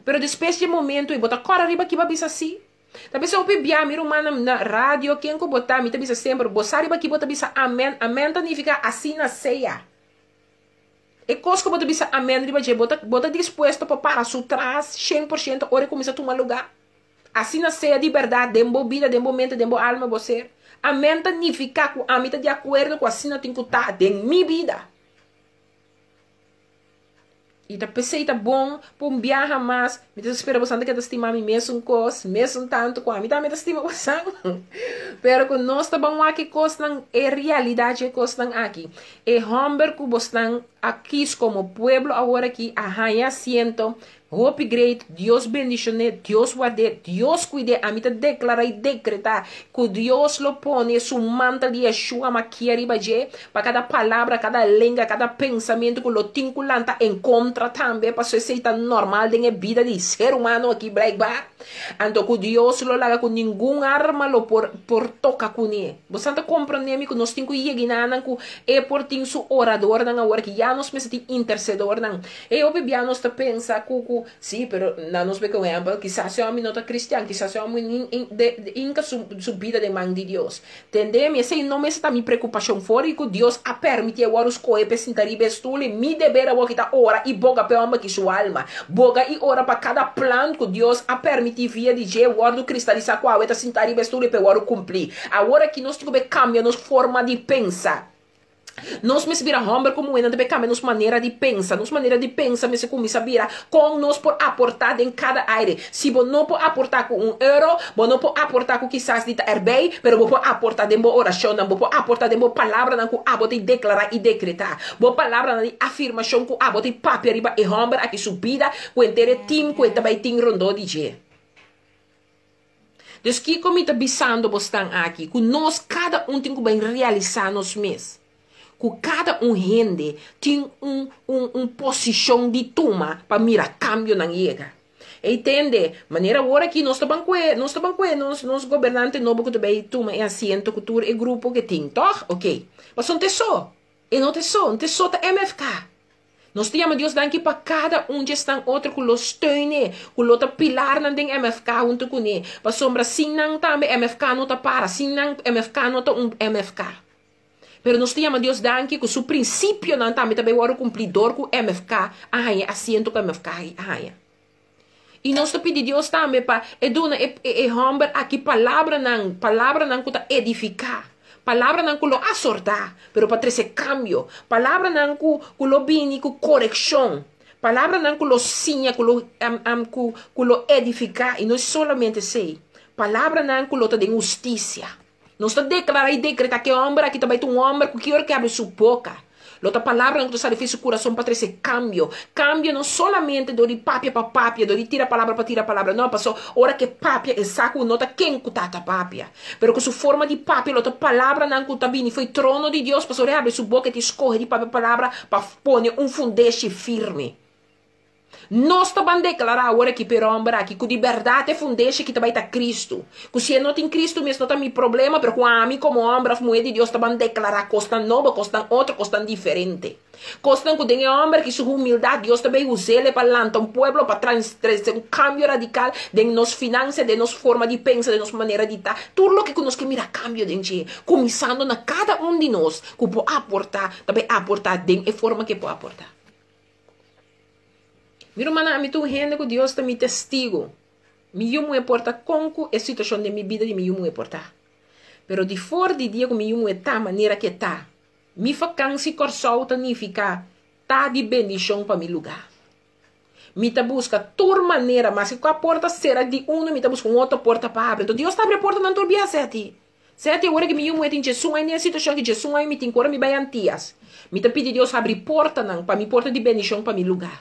Pero despues dje momento ei bo ta kòrda riba ki bo a bisa sí? Ta bisa hopi bia mi rumannan na radio ken ku bo ta mi ta bisa semper bo sa riba ki bo ta bisa amen amen ta nifiká asina sea. E kos ku bo ta bisa amen riba dje bo ta bo ta dispuesto pa para su tras 100% ora e kuminsá tuma lugá. Asina sea di bèrdat den bo bida den bo mente den bo alma bo ser. Amen ta nifiká ku ami ta di akuerdo ku asina tin ku ta den mi bida. I ta p'esei ta bon pa un biaha mas. Mi ta spera bosan ta keda stima mi mesun kos, mesun tantu ku ami tambe ta stima bosan. Pero ku nos ta ban wak e kosnan, e realidat dje kosnan aki. E hòmber ku bosnan a kis komo pueblo awor aki a haña asiento. Hopi great, Dios bendishon'é, Dios ward'é, Dios kuid'é. Ami ta deklará i dekretá ku Dios lo pone su mantel di Yeshua Makia riba dje. Pa kada palabra, kada lenga, kada pensamentu ku lo tin ku lanta en kontra tambe, pasobra esei ta normal den e bida di ser humano aki blijkbaar. Anto ku Dios lo laga ku ningun arma lo por por toka kuné. Bosan ta komprondé mi ku nos tin ku yegina nan ku e por tin su oradornan awor ki ya nos mester tin intersedornan. E hopi bia nos ta pensa ku ku Sí, pero na nos beke un ehempel, kisas e homi no ta cristian, kisas e homi ni de inca su su bida den man di Dios. Tende mi, esei no mester ta mi preocupacion, for di cu Dios a permiti e wòrdu scohe p'e sinta riba e stoel i mi deber awor ki ta ora i boga p'e homber ki su alma. Boga i ora pa cada plan cu Dios a permiti via di dje wòrdu cristalisa cu awe ta sinta riba e stoel i p'e wòrdu cumpli. Awor aki nos tin cu be cambia nos forma di pensa. Nos mester bira hòmber ku muhé, nan ta bay kambia nos manera di pensa. Nos manera di pensa mester kuminsá bira kon nos por aportá den kada aire. Si bo no por aportá ku un euro, bo no por aportá ku kisas di ta erbij, pero bo por aportá den bo orashonnan, bo por aportá den bo palabranan ku abo ta deklará i dekretá. Bo palabranan di afirmashon ku abo ta papia riba e hòmber aki su bida ku henter e tim ku e ta bay tin rondó di dje. Dus kiko mi ta bisando bosnan aki? Ku nos kada un tin ku bai realisá nos mes. Ku kada un hende tin un un un posishon di tuma pa mira kambionan yega. Ey tende, manera awor aki nos ta ban kue, nos ta ban kue nos nos gobernante nobo ku ta bai tuma e asiento ku tur e grupo ke tin, tòg? Oké. Pasobra no ta esó. E no ta esó. No ta esó ta MFK. Nos ta yama Dios danki pa kada un di esnan otro ku lo steun'é, ku lo ta pilarnan den MFK huntu kuné, pasobra sin nan tambe MFK no ta para, sin nan MFK no ta un MFK. Pero nos ta yama Dios danki ku su prinsipionan tambe ta bai wòrdu kumplí dor ku MFK a haña e asiento ku MFK a haña. I nos ta pidi Dios tambe pa e duna e e hòmber aki palabranan, palabranan ku ta edifiká, palabranan ku lo asortá, pero pa trese kambio, palabranan ku ku lo bini ku korekshon, palabranan ku lo siña, ku lo ku ku lo edifiká, i no solamente esei, palabranan ku lo ta den hustisia. Nos ta deklará i dekretá ku e hòmber aki ta bai ta un hòmber ku ki ora ku e abri su boka, lo ta palabranan ku ta sali for di su kurason pa trese kambio. Kambio no solamente dor di papia pa papia, dor di tira palabra pa tira palabra, no, paso ora ku e papia e sa ku no ta ken ku ta ta papia, pero ku su forma di papia lo ta palabranan ku ta bini for di trono di Dios, pasobra ora e abri su boka e ta skohe di papia palabra pa pone un fundeshi firme. Nos ta ban deklará awor aki p'e homber aki ku di bèrdat e fundeshi ki ta bai ta Kristu. Ku si e no tin Kristu mes no ta mi problema, pero ku ami komo homber òf muhé di Dios ta ban deklará kosnan nobo, kosnan otro, kosnan diferente. Kosnan ku den e homber aki su humildat Dios ta bai us'el pa lanta un pueblo, pa trese un kambio radikal den nos finansia, den nos forma di pensa, den nos manera di ta. Tur loke ku nos ke mira kambio den dje, kuminsando na kada un di nos ku por aportá, ta bai aportá den e forma ku e por aportá. Mi rumannan, ami ta un hende ku Dios ta mi testigu. Mi yu muhé por ta kon ku e situashon den mi bida di mi yu muhé por ta. Pero di for di dia ku mi yu muhé ta manera ku e ta, mi fakansi Kòrsou ta nifiká ta di bendishon pa mi lugá. Mi ta buska tur manera, maske kua porta sera di unu, mi ta buska un otro porta pa habri. Enton Dios ta habri e portanan tur biaha, Seti. Seti ora ki mi yu muhé tin djesun aña den e situashon ki djesun aña mi tin ku ora mi bai Antias. Mi ta pidi Dios habri portanan pa mi porta di bendishon pa mi lugá.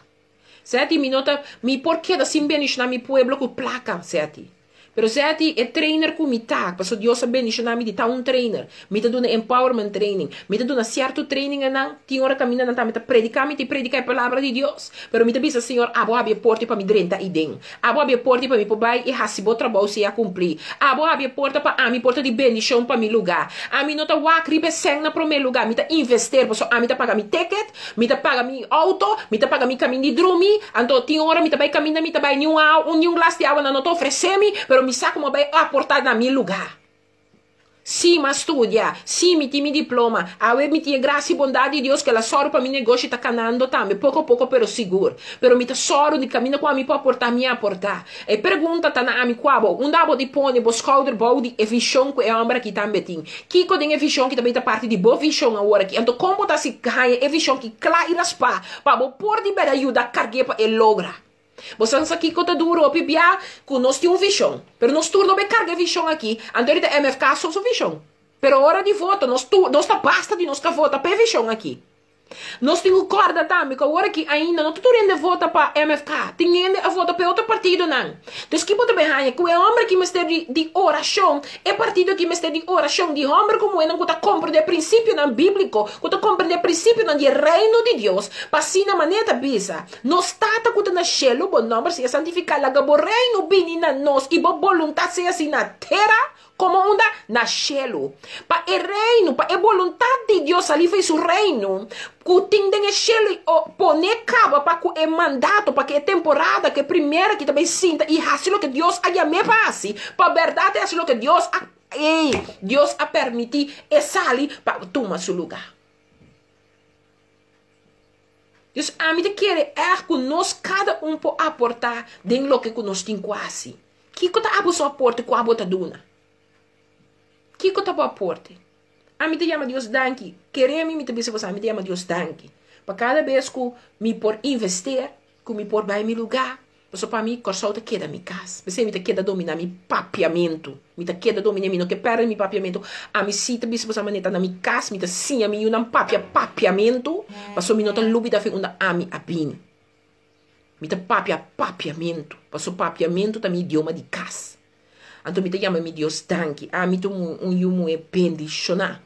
Seti mi no ta mi por keda sin bendishoná mi pueblo ku plaka seti. Pero seti e trainer ku mi ta pasobra Dios a bendishoná mi di ta un trainer. Mi ta duna empowerment training. Mi ta duna sierto trainingennan tin ora kaminda nan tambe ta prediká mi ta prediká e palabra di Dios. Pero mi ta bisa Señor abo habri e porta pa mi drenta aden. Abo habri e porta pa mi por bai i hasi bo trabou sea kumplí. Abo habri e porta pa ami, porta di bendishon pa mi lugá. Ami no ta wak riba e sèn na promé lugá, mi ta invester pasobra ami ta paga mi ticket, mi ta paga mi outo, mi ta paga mi kamin di drumi, anto tin ora mi ta bai kaminda mi ta bai ni un awa, ni un glas di awa nan no ta ofresé mi, pero mi sa ku mi a bai aportá na mi lugá. Sí, m'a studia. Sí, mi tin mi diploma. Awe mi tin e grasia i bondat di Dios ku el a sòru pa mi negoshi ta kanando tambe, poko poko pero sigur. Pero mi ta sòru di kaminda ku ami por aportá, mi a aportá. E pregunta ta na ami kua bo, unda abo di pone bo skouder bou di e vishon ku e hòmber aki tambe tin? Kiko den e vishon ki ta bin ta parti di bo vishon awor aki? Anto kon bo ta hasi haña e vishon ki kla i raspá pa bo por di bèrdad yuda karg'é pa e logra? Bo sa sa kiko ta duru hopi bia ku nos tin un vishon, pero nos tur no bai karga e vishon aki, anto ahorita MFK so su vishon. Pero ora di voto nos tur nos ta basta di nos ka vota pa e vishon aki. Nos tin ku kòrda tambe ku awor aki ainda no ta tur hende vota pa MFK, tin hende a vota pa e otro partidonan. Dus ki bo ta bai haña? Ku e hòmber aki mester di di orashon, e partido aki mester di orashon di hòmber ku muhénan ku ta komprendé prinsipionan bíbliko, ku ta komprendé prinsipionan di e Reino di Dios, pa asina manera ta bisa, Nos Tata ku ta na shelu, bo nòmber sea santifiká, laga bo Reino bini na nos i bo boluntat sea hasi na tera komo unda? Na shelu. Pa e Reino, pa e boluntat di Dios sali for di su Reino ku tin den e shelu i pone kaba pa ku e mandato, pa ku e temporada, ku e primera ki ta bai sinta i hasi loke Dios a yam'é pa hasi, pa bèrdat e hasi loke Dios a, ei, Dios a permití e sali pa tuma su lugá. Dus ami ta kere ègt ku nos kada un por aportá den loke ku nos tin ku hasi. Kiko ta abo su aporte ku abo ta duna? Kiko ta bo aporte? Ami ta yama Dios danki. Kere mi, mi ta bisa boso, ami ta yama Dios danki. Pa kada bes ku mi por invester, ku mi por bai mi lugá, Pasobra pa mi, Kòrsou ta keda mi kas. P'esei mi ta keda dominá mi papiamentu. Mi ta keda dominá, mi no ke pèrdè mi papiamentu. Ami sí ta bisa boso manera ta na mi kas, mi ta siña mi yunan papia papiamentu, pasobra mi no ta lubidá fin unda ami a bini. Mi ta papia papiamentu, pasobra papiamentu ta mi idioma di kas. Anto mi ta yama mi Dios danki. Ami ta un yu muhé bendishoná.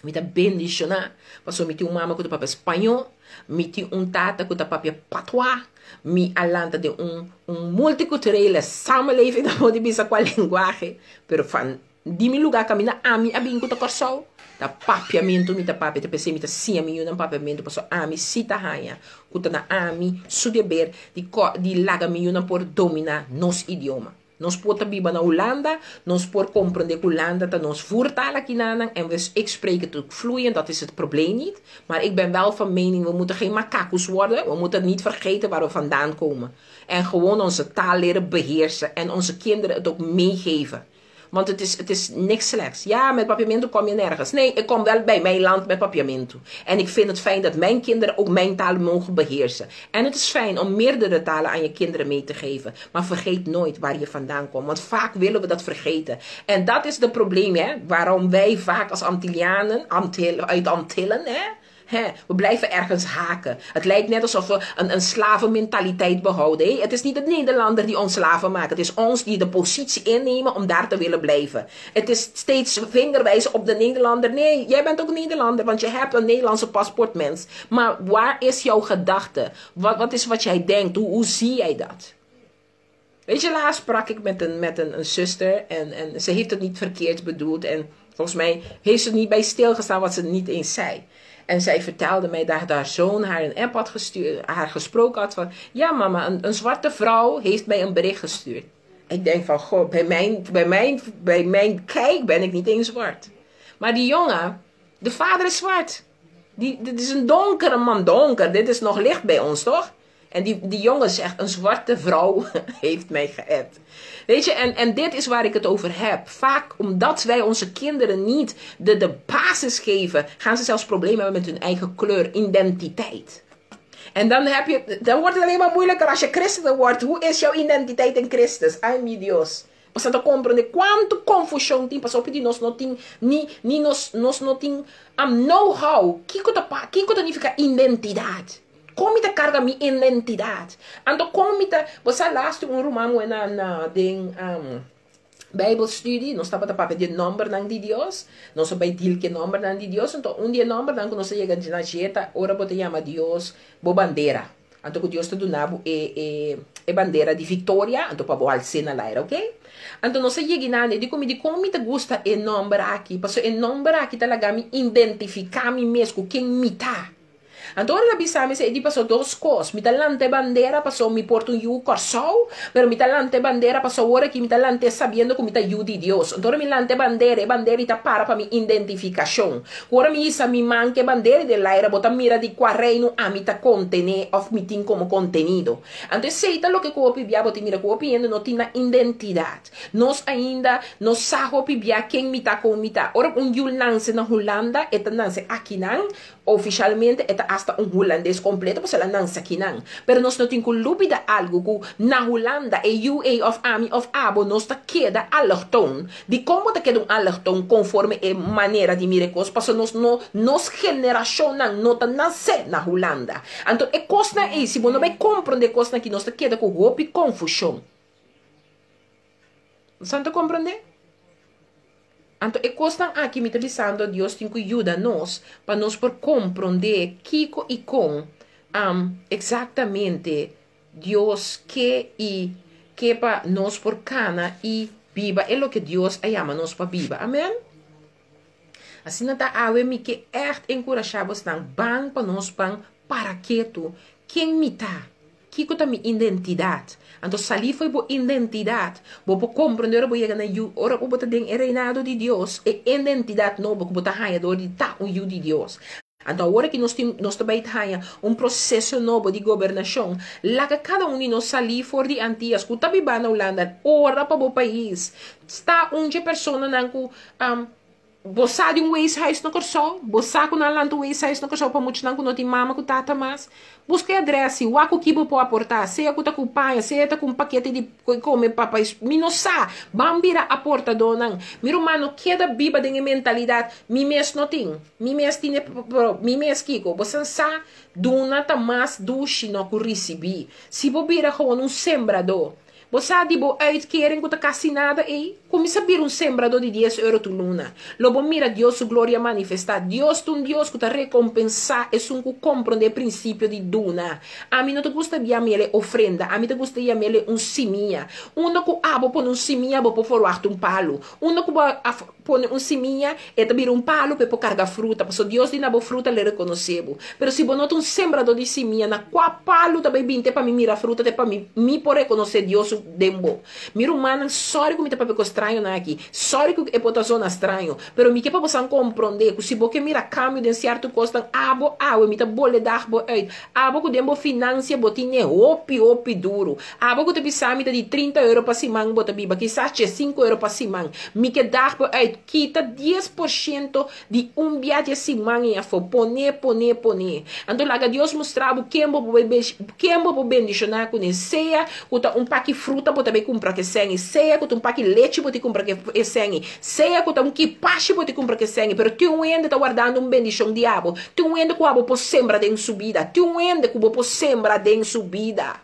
Mi ta bendishoná pasobra mi tin un mama ku ta papia spañó, mi tin un tata ku ta papia patuá, mi a lanta den un un multikulturele samenleving, ta por di bisa kua lenguahe, pero van. Di mi lugá kaminda ami a bin ku ta Kòrsou, ta papiamentu mi ta papia, ta p'esei mi ta siña mi yunan papiamentu, pasobra ami sí ta haña ku ta na ami su deber di di laga mi yunan por dominá nos idioma. Nos por ta biba na Hulanda, nos por komprendé ku Hulanda ta nos voertaal akinanan en we ik spreek het ook vloeiend, dat is het probleem niet. Maar ik ben wel van mening, we moeten geen makakus worden, we moeten niet vergeten waar we vandaan komen. En gewoon onze taal leren beheersen en onze kinderen het ook meegeven. Want het is niks slechts. Ja, met papiamento kom je nergens. Nee, ik kom wel bij mijn land met papiamento. En ik vind het fijn dat mijn kinderen ook mijn taal mogen beheersen. En het is fijn om meerdere talen aan je kinderen mee te geven. Maar vergeet nooit waar je vandaan komt. Want vaak willen we dat vergeten. En dat is het probleem, hè. Waarom wij vaak als Antillianen, Antil, uit Antillen, hè. Hè, we blijven ergens haken. Het lijkt net alsof we een slavenmentaliteit behouden. Hè? Het is niet de Nederlander die ons slaven maakt. Het is ons die de positie innemen om daar te willen blijven. Het is steeds vingerwijzen op de Nederlander. Nee, jij bent ook Nederlander, want je hebt een Nederlandse paspoort, mens. Maar waar is jouw gedachte? Wat is wat jij denkt? Hoe zie jij dat? Weet je, laatst sprak ik met een zuster en ze heeft het niet verkeerd bedoeld. En volgens mij heeft ze niet bij stilgestaan wat ze niet eens zei. En zij vertelde mij dat haar zoon haar een app had gestuurd, haar gesproken had van: "Ja mama, een zwarte vrouw heeft mij een bericht gestuurd." Ik denk van: goh, bij mijn kijk ben ik niet eens zwart. Maar die jongen, de vader is zwart. Dit is een donkere man, donker. Dit is nog licht bij ons, toch? En die jongen zegt: "Een zwarte vrouw heeft mij geappt." Weet je, en dit is waar ik het over heb. Vaak omdat wij onze kinderen niet de basis geven, gaan ze zelfs problemen hebben met hun eigen kleur, identiteit. En dan wordt het alleen maar moeilijker als je christen wordt. Hoe is jouw identiteit in Christus? Ay, mi Dios. Bo ta komprondé kuantu konfushon tin, pasobra di nos no tin ni nos no tin know-how. Kiko ta nifiká identidat? Kon mi ta karga mi identidat? Anto kon mi ta, bo laatst un ruman na den Bijbelstudie, nos tabata papia di nòmbernan di Dios, nos a bai deal ku nòmbernan di Dios, anto un di e nòmbernan ku nos a yega na dje ta ora bo ta yama Dios bo bandera. Anto ku Dios ta duna bo e bandera di viktoria, anto pa bo als'é na laira, ok? Anto nos a yega na di ku mi di kon mi ta gusta e nòmber aki, pasobra e nòmber aki ta laga mi identifiká mi mes ku ken mi ta. Anto ora bisa mi e di pasobra dos kos. Mi ta lanta bandera pasobra mi por ta un yu Kòrsou, pero mi ta lanta bandera pasobra ora ku mi ta lanta sabiendo ku mi ta yu di Dios. Anto mi lanta bandera, e bandera ta para pa mi identifikashon. Ora mi hisa mi man ku bandera den laira, bo ta mira di kua reino ami ta kontené òf mi tin komo kontenido. Anto esei ta loke ku bia bo ta mira ku hende no tin identidat. Nos ainda no sa bia ken mi ta kon mi ta. Ora un yu nase na Hulanda, e ta nase akinan, ofisialmente e ta hasta un hulandes kompleto, pasobra el a nase akinan. Pero nos no tin ku lubidá algu ku na Hulanda e UA òf ami òf abo nos ta keda allochtoon. Di kon ta keda un allochtoon konforme e manera di mira kos, pasobra nos no nos generashonnan no ta nase na Hulanda. Anto e kosnan ei, si bo no bai komprondé kosnan ku nos ta keda ku hopi konfushon. Bo ta komprondé? Anto e kosnan aki mi ta bisando Dios tin ku yuda nos pa nos por komprondé kiko i kon eksaktamente Dios ke i ke pa nos por kana i biba e loke Dios a yama nos pa biba. Amèn? Asina ta awe mi ke echt enkurashá boso ban pa nos ban para ketu. Ken mi ta? Kiko ta mi identidat? Anto sali for di bo identidat. Bo por komprondé bo yega na yu, ora bo ta den e reinado di Dios, e identidat nobo ku bo ta haña dor di ta un yu di Dios. Anto awor ku nos tin, nos tambe ta un proseso nobo di gobernashon. Laga kada un di nos sali for di Antias, ku ta biba na Hulanda, ora pa bo pais. Ta un personanan ku bo sa di un weeshuis na Kòrsou, bo sa ku nan a lanta weeshuis na Kòrsou pa muchanan ku no tin mama ku tata mas. Buska adrès, wak ku bo por aportá, sea ku ta ku paña, sea ta ku un pakete di kome pa pais, mi no sa, ban bira aportadónan. Mi ruman, no keda biba den mentalidat, mi mes no tin, mi mes tin, mi mes kiko, bo sa duna ta mas dushi no ku risibí. Si bo bira gewoon un sembradó. Bo sa di bo uitkering ku ta kasi nada ei? Kuminsá bira un sembradó di dies euro tur luna. Lo bo mira Dios su gloria manifestá. Dios ta un Dios ku ta rekompensá esun ku komprondé e prinsipio di duna. Ami no ta gusta yam'el e ofrenda, ami ta gusta yam'el e un simia. Unda ku abo pone un simia bo por forwagt un palu. Unda ku bo a pone un simia, e ta bira un palu pa e por karga fruta, pasobra Dios di na bo fruta lo rekonosé bo. Pero si bo no ta un sembradó di simia, na kua palu ta bai bin te pa mi mira fruta, te pa mi mi por rekonosé Dios su den bo? Mi rumannan, sòri ku mi ta papia ku strañonan aki, sòri ku e por ta zona straño, pero mi ke pa bosan komprondé ku si bo ke mira kambio den sierto kosnan, abo awe, mi ta boledag bo uit, Abo ku den bo finansia bo tine hopi hopi duru. Abo ku ta bisa mi ta di 30 euro pa siman bo ta biba, kisas dje sinku euro pa siman. Mi ke dag bo uit, kita 10% di un bia dje siman ei afó. Pone, pone, pone. Anto laga Dios mustra bo ken bo por ken bo por bendishoná kuné. Sea ku ta un paki fruta bo ta bai kumpra ku e sèn ei, sea ku ta un paki lechi bo ta kumpra ku e sèn ei, sea ku ta un kipashi bo ta kumpra ku e sèn ei, pero tin un hende ta wardando un bendishon di abo. Tin un hende ku abo por sembra den su bida. Tin un hende ku bo por sembra den su bida.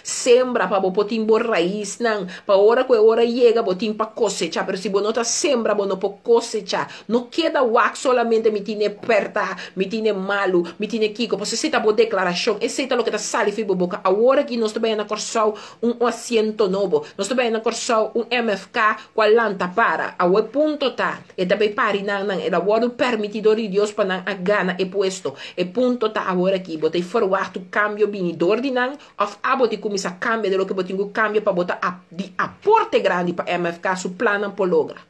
Sembra pa bo por tin bo raisnan, pa ora ku e ora yega bo tin pa kosechá. Pero si bo no ta sembra, bo no por kosechá. No keda wak solamente mi tine pèrtá, mi tine malu, mi tine kiko. Pasobra esei ta bo deklarashon, esei ta loke ta sali for bo boka. Awor aki nos ta bai na Kòrsou un asiento nobo. Nos ta bai na Kòrsou un MFK ku a lanta para. Awor e punto ta. E ta bay pari nan nan. El a wordo permiti dor di Dios pa nan a gana e puesto. E punto ta awor aki, bo ta e ferwagt un cambio bini dor di nan of abo tin cuminsa cambia den loke bo tin cu cambia pa bo ta di aporte grandi pa MFK su plannan por logra.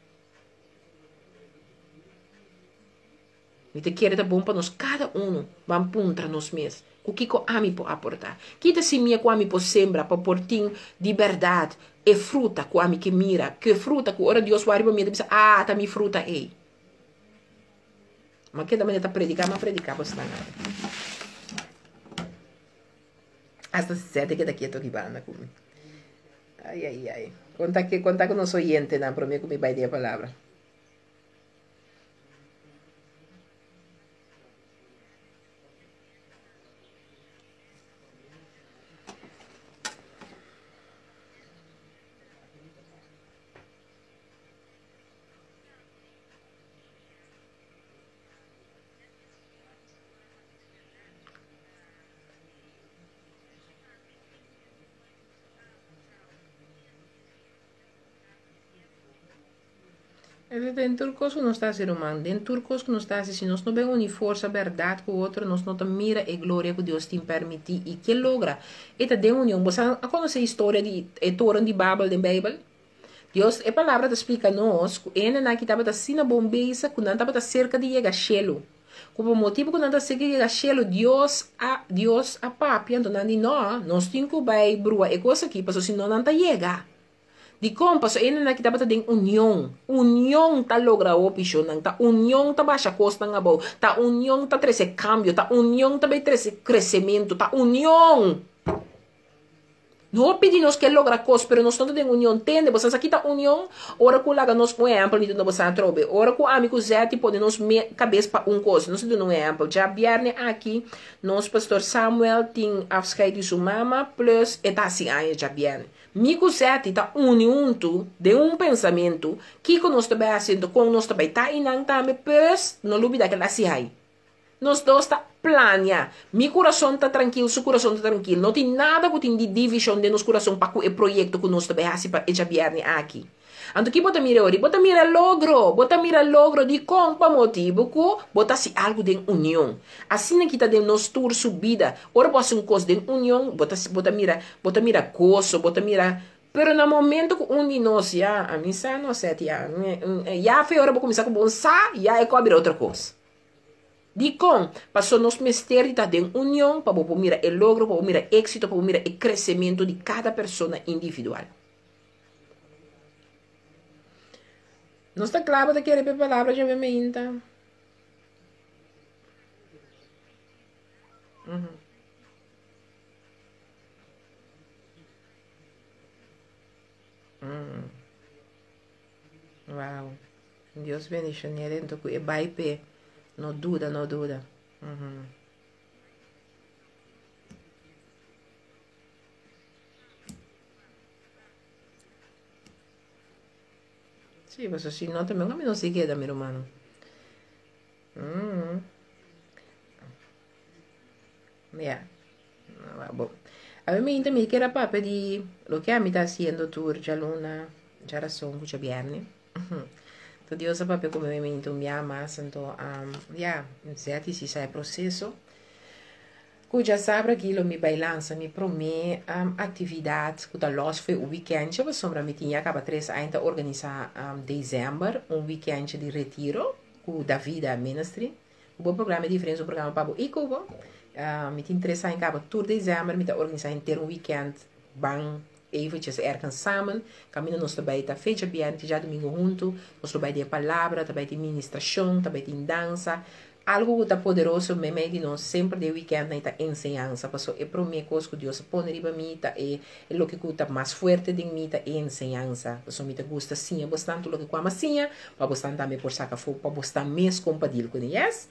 Mi ta kere ta bon pa nos kada unu ban puntra nos mes, Ku kiko ami por aportá? Ki ta simia ku ami por sembra pa por tin di bèrdat e fruta ku ami ke mira? Ku e fruta ku ora Dios wak riba mi e ta bisa, Ah, ta mi fruta ei. Ma keda manera ta prediká, m'a prediká bosnan awe. Hasta Sete keda ketu aki banda ku mi. Ai, ai, ai. Konta, konta ku nos oyentenan promé ku mi bai den e palabra. Esei den tur kos ku nos ta hasi, ruman. Den tur kos ku nos ta hasi, si nos no ben uni forsa bèrdat ku otro, nos no ta mira e gloria ku Dios tin pèrmití i ke logra. E ta den union. Bo sa a konosé historia di e toren di Babel den Beibel? Dios, e Palabra ta splika nos ku e hendenan aki tabata asina bon bezig ku nan tabata serka di yega shelu. Ku pa motibu ku nan ta serka di yega shelu, Dios a Dios a papia, anto nan di, No, nos tin ku bai brua e kos aki, pasobra si no nan ta yega. Dikon? Pasobra e hendenan aki tabata den union. Union ta logra hopi shonnan. Ta union ta basha kosnan abou. Ta union ta trese kambio. Ta union ta bai trese kresementu. Ta union! Hopi di nos ke logra kos, pero nos no ta den union. Tende, bo sa sa ki ta union? Ora ku laga nos un ehèmpel, mi duna bo sa atrobe. Ora ku ami ku Zetty pone nos me kabes pa un kos. Nos ta duna un ehèmpel. Djabièrnè aki, nos pastor Samuel tin afscheid di su mama, plus e ta hasi aña djabièrnè. Mi ku Zetty ta uni huntu den un pensamentu, kiko nos ta bai hasi anto kon nos ta bai ta einan tambe, pues no lubida kel hasi hai. Nos dos ta plania. Mi kurason ta trankil, su kurason ta trankil. No tin nada ku tin di divishon den nos kurason pa ku e proyekto ku nos ta bai hasi pa e djabièrnè aki. Anto ki bo ta mira ori? Bo ta mira logro! Bo ta mira logro dikon? Pa motibu ku bo ta hasi algu den union. Asina ki ta den nos tur su bida. Ora bo hasi un kos den union, bo ta bo ta mira bo ta mira goso, bo ta mira Pero na momento ku un di nos ya, ami sa no sèt ya, ya fe ora bo kuminsá ku bo sa, ya e kos a bira otro kos. Dikon? Pasobra nos mester di ta den union pa bo por mira e logro, pa bo mira éksito, pa bo mira e kresementu di kada persona individual. Nos ta kla bo ta kere p'e palabra djawe meinta? Wow. Dios bendicione dentro cu e bai p'e. No duda, no duda. Sí, paso si no tambe un ami no si keda mi rumannan. Mm. Ya. Bo. Awe mainta mi kier a papia di loke ami ta hasiendo tur djaluna, djarason ku djabièrnè. To Dios a papia ku mi mainta un bia mas, anto ya, zet i si sa e proseso. Ku djasabra aki lo mi bai lansa mi promé aktividat ku ta lòs for e wikèntje pasobra mi tin ya kaba tres aña ta organisá desèmber un wikèntje di retiro ku Davida Ministry. Ku bo programa e diferente un programa pa bo i ku bo. Mi tin tres aña kaba tur desèmber mi ta organisá henter un wikènt ban eventjes ergens samen. Kaminda nos ta bai ta fecha bièrnè te djadumingu huntu. Nos lo bai den palabra, ta bai tin ministrashon, ta bai tin dansa. Algu ku ta poderoso meimei di nos semper den wikèntnan i ta enseñansa, pasobra e promé kos ku Dios a pone riba mi ta e e loke ku ta mas fuerte den mi ta e enseñansa, pasobra mi ta gusta siña bosnan tur loke ku amo a siña pa bosnan tambe por saka afó pa bosnan mes kompartir kuné, yes.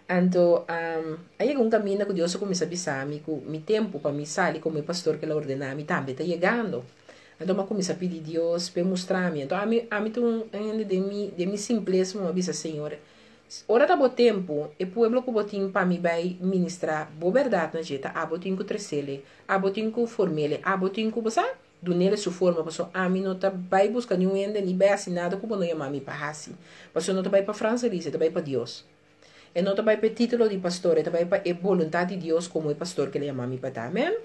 Anto a yega un kaminda ku Dios a kuminsá bisa mi ku mi tempu pa mi sali komo e pastor ku el a ordená mi tambe ta yegando. Anto mi a kuminsá pidi Dios p'e mustra mi. Anto ami ami ta un hende den mi den mi simplesa mi a bisa Señor, Ora ta bo tempu, e pueblo ku bo tin pa mi bai ministrá bo bèrdat na dje ta abo tin ku tresele, abo tin ku formele, abo tin ku, bo sa, dunele su forma, pasobra ami no ta bai buska niun hende ni bai hasi nada ku bo no yama mi pa hasi. Pasobra no ta bai pa Frans Elise, e ta bai pa Dios. E no ta bai pa e título di pastor, e ta bai pa e boluntat di Dios komo e pastor ku el a yama mi pa ta. Amèn.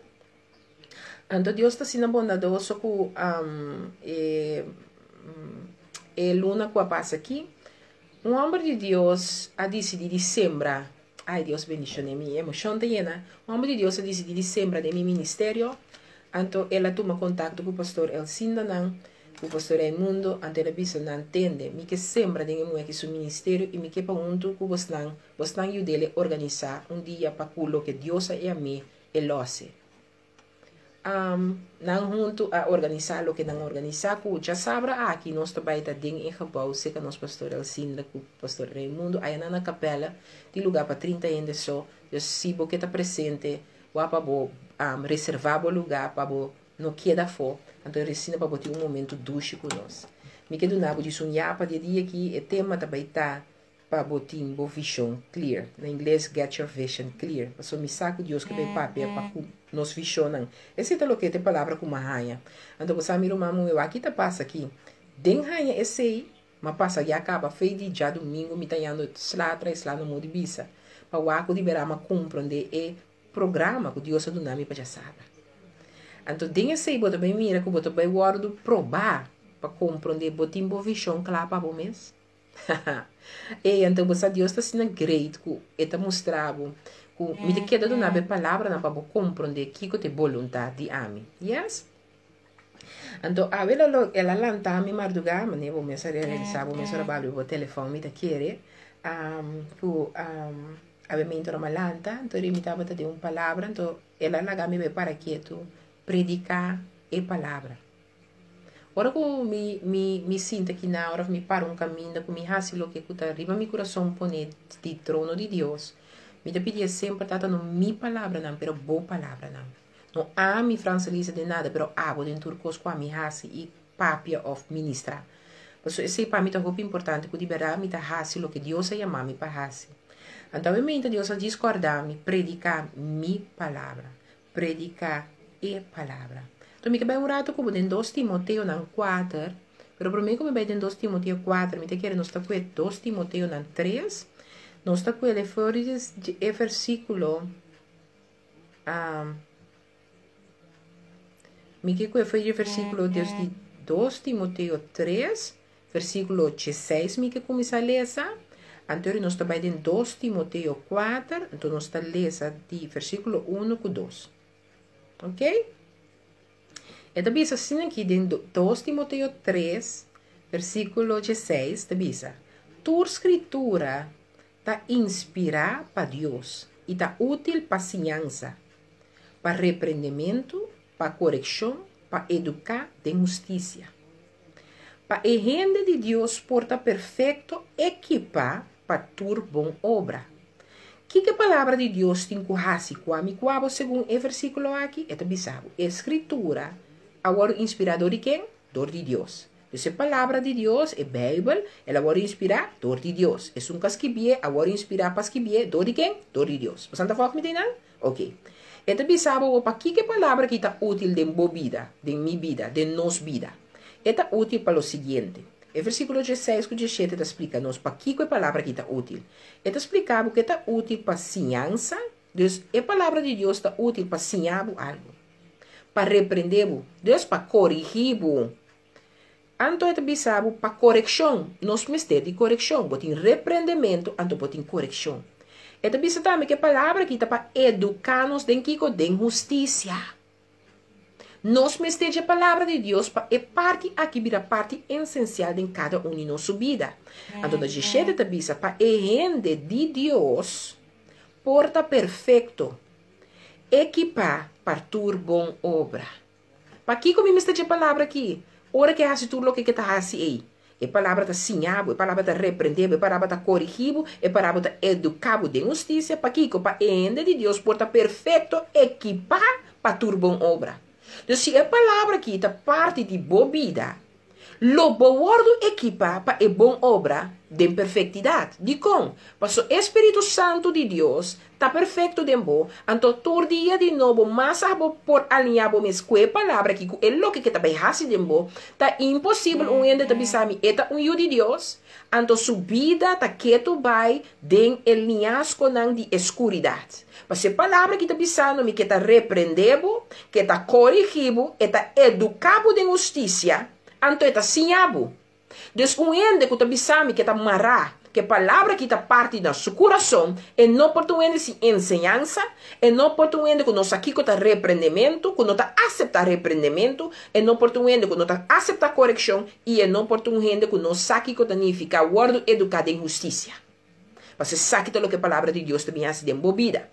Anto Dios ta asina bondadoso ku e e luna ku a pasa aki, un hòmber di Dios a disidí di sembra, ai Dios bendishoné mi, emoshon ta yena, un hòmber di Dios a disidí di sembra den mi ministerio, anto el a tuma kontakto ku pastor Elsinda nan, ku pastor Raimundo, anto el a bisa nan, tende, mi ke sembra den e muhé aki su ministerio i mi ke pa huntu ku bosnan, bosnan yud'el organisá un dia pa ku loke Dios a yam'é e lòs'e. Nan huntu a organisá loke nan a organisá ku djasabra aki nos ta bai ta den e gebou serka nos pastor Elsinda ku pastor Raimundo ayanan na kapèla tin lugá pa 30 hende so dus si bo ke ta presente wak pa bo reservá bo lugá pa bo no keda afó anto resina pa bo tin un momento dushi ku nos mi ke duna bo djis un yapa di e dia aki e tema ta bai ta Pa bo tin bo vishon clear. Na ingles, get your vision clear. Pasobra mi sa ku Dios ke bay papia pa ku nos vishonnan. Esei ta loke ta e palabra ku m'a haña. Anto bo sa mi ruman muhe, wak ki ta pasa aki? Den haña esei, m'a pasa ya kaba fe di djadumingu mi ta yando sla tras sla no modi bisa. Pa wak ku di bera m'a komprondé e programa ku Dios a duna mi pa djasabra. Anto den esei bo ta bay mira ku bo ta bay wòrdu probá pa komprondé bo tin bo vishon kla pa bo mes. Ey, anto bo sa Dios ta asina great ku e ta mustra bo ku mi ta keda duna bo e palabranan pa bo komprondé kiko ta e boluntat di ami. Yes. Anto awe lo lo el a lanta mi mardugá, manera bo mes a realisá bo mes ora bo abri bo telefòn mi ta kere ku awe mi ora mi a lanta anto mi tabata den un palabra anto el a laga mi bai para ketu prediká e palabra. Ora ku mi mi mi sinta kina ora mi para un kaminda ku mi hasi loke ku ta riba mi kurason pone di trono di Dios, mi ta pidié semper, Tata, no mi palabranan, pero bo palabranan. No ami, Francelisa, den nada, pero abo den tur kos ku ami hasi i papia òf ministrá. Pasobra esei pa mi ta hopi importante ku di bèrdat mi ta hasi loke Dios a yama mi pa hasi. Anto awe meinta Dios a djis kòrda mi prediká mi palabra. Prediká e palabra. Enton mi ta bai un ratu ku bo den dos Timoteonan kuater, pero promé ku mi bai den dos Timoteo kuater, mi ta kere nos ta kue dos Timoteonan tres, nos ta kue for di e versíkulo, mi ke kue for di e versíkulo des di dos Timoteo tres, Versíkulo dieseis mi ke kuminsá lesa. Anto nos ta bai den dos Timoteo kuater, anto nos ta lesa di versíkulo unu ku dos. Ok? E ta bisa asina aki den dos Timoteo tres, versíkulo dieseis, ta bisa, Tur Skritura ta inspirá pa Dios i ta útil pa siñansa, pa reprendementu, pa korekshon, pa eduká den hustisia. Pa e hende di Dios por ta perfekto ekipá pa tur bon obra. Kiko e Palabra di Dios tin ku hasi ku ami ku abo segun e versíkulo aki? E ta bisa bo, E Skritura a wòrdu inspirá dor di ken? Dor di Dios. Dus e Palabra di Dios, e Beibel, el a wòrdu inspirá dor di Dios. Esun ku a skibié a wòrdu inspirá pa skibié dor di ken? Dor di Dios. Bo sa ta fòg mi den nan? Oke. E ta bisa bo bo pakiko e palabra aki ta útil den bo bida, den mi bida, den nos bida. E ta útil pa lo siguiente. E versíkulo diesseis ku diesshete ta splika nos pakiko e palabra aki ta útil. E ta splika bo ku e ta útil pa siñansa, dus e palabra di Dios ta útil pa siña bo algu, pa reprendé bo, dus pa korigí bo. Anto e ta bisa bo pa korekshon. Nos mester di korekshon. Bo tin reprendementu, anto bo tin korekshon. E ta bisa tambe ku e palabra aki ta pa eduká nos den kiko? Den hustisia. Nos mester dje palabra di Dios pa e parti aki bira parti esensial den kada un di nos su bida. Anto na djeshete ta bisa pa e hende di Dios por ta perfekto, ekipá pa tur bon obra. Pakiko mi mester dje palabra aki? Ora ke hasi tur loke ke ta hasi ei, e palabra ta siña bo, e palabra ta reprende bo, e palabra ta korigi bo, e palabra ta eduka bo den hustisia. Pakiko? Pa e hende di Dios por ta perfekto, ekipá pa tur bon obra. Dus si e palabra aki ta parti di bo bida, Lo bo wòrdu ekipá pa e bon obra den perfektidat. Dikon? Paso e spiritu santu di Dios ta perfekto den bo, anto tur dia di nobo mas abo por aliñá bo mes ku e palabra aki, ku e loke ke ta bai hasi den bo. Ta imposibel un hende ta bisa mi e ta un yu di Dios, anto su bida ta ketu bai den e liñaskonan di e skuridat. Paso e palabra ki ta bisando mi ke ta reprendé bo, ke ta korigí bo, e ta eduká bo den hustisia, anto e ta siña bo. Dus un hende ku ta bisa mi ke ta mará, ku e palabra ki ta parti na su kurason, e no por ta un hende sin enseñansa, e no por ta un hende ku no sa kiko ta reprendementu, ku no ta aseptá reprendementu, e no por ta un hende ku no ta aseptá korekshon, i e no por ta un hende ku no sa kiko ta nifiká wòrdu eduká den hustisia. Pasobra esaki ta loke e Palabra di Dios ta bin hasi den bo bida.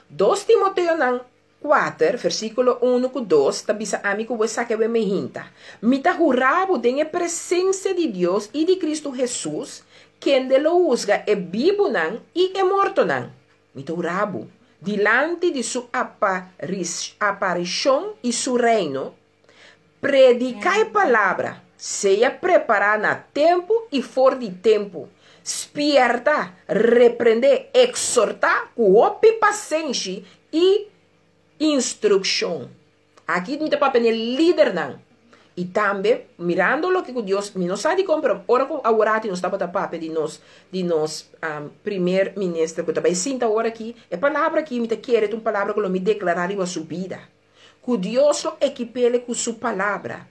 Dos Timoteonan kuater, versíkulo unu ku dos ta bisa ami ku bo esaki awe me hinta, Mi ta hura bo den e presensia di Dios i di Kristu Hesus, kende lo husga e bibunan i e mortonan. Mi ta hura bo, dilanti di su aparishon i su reino, Prediká e palabra, sea prepará na tempu i for di tempu. Spièrta, reprendé, eksortá ku hopi pasenshi i instrukshon. Aki mi ta papia na e lidernan. I tambe, mirando loke ku Dios, mi no sa dikon, pero ora ku aworati nos tabata papia di nos, di nos primer minister ku ta bai sinta awor aki, e palabra aki mi ta kere ta un palabra ku lo mi deklará riba su bida. Ku Dios lo ekip'ele ku su palabra.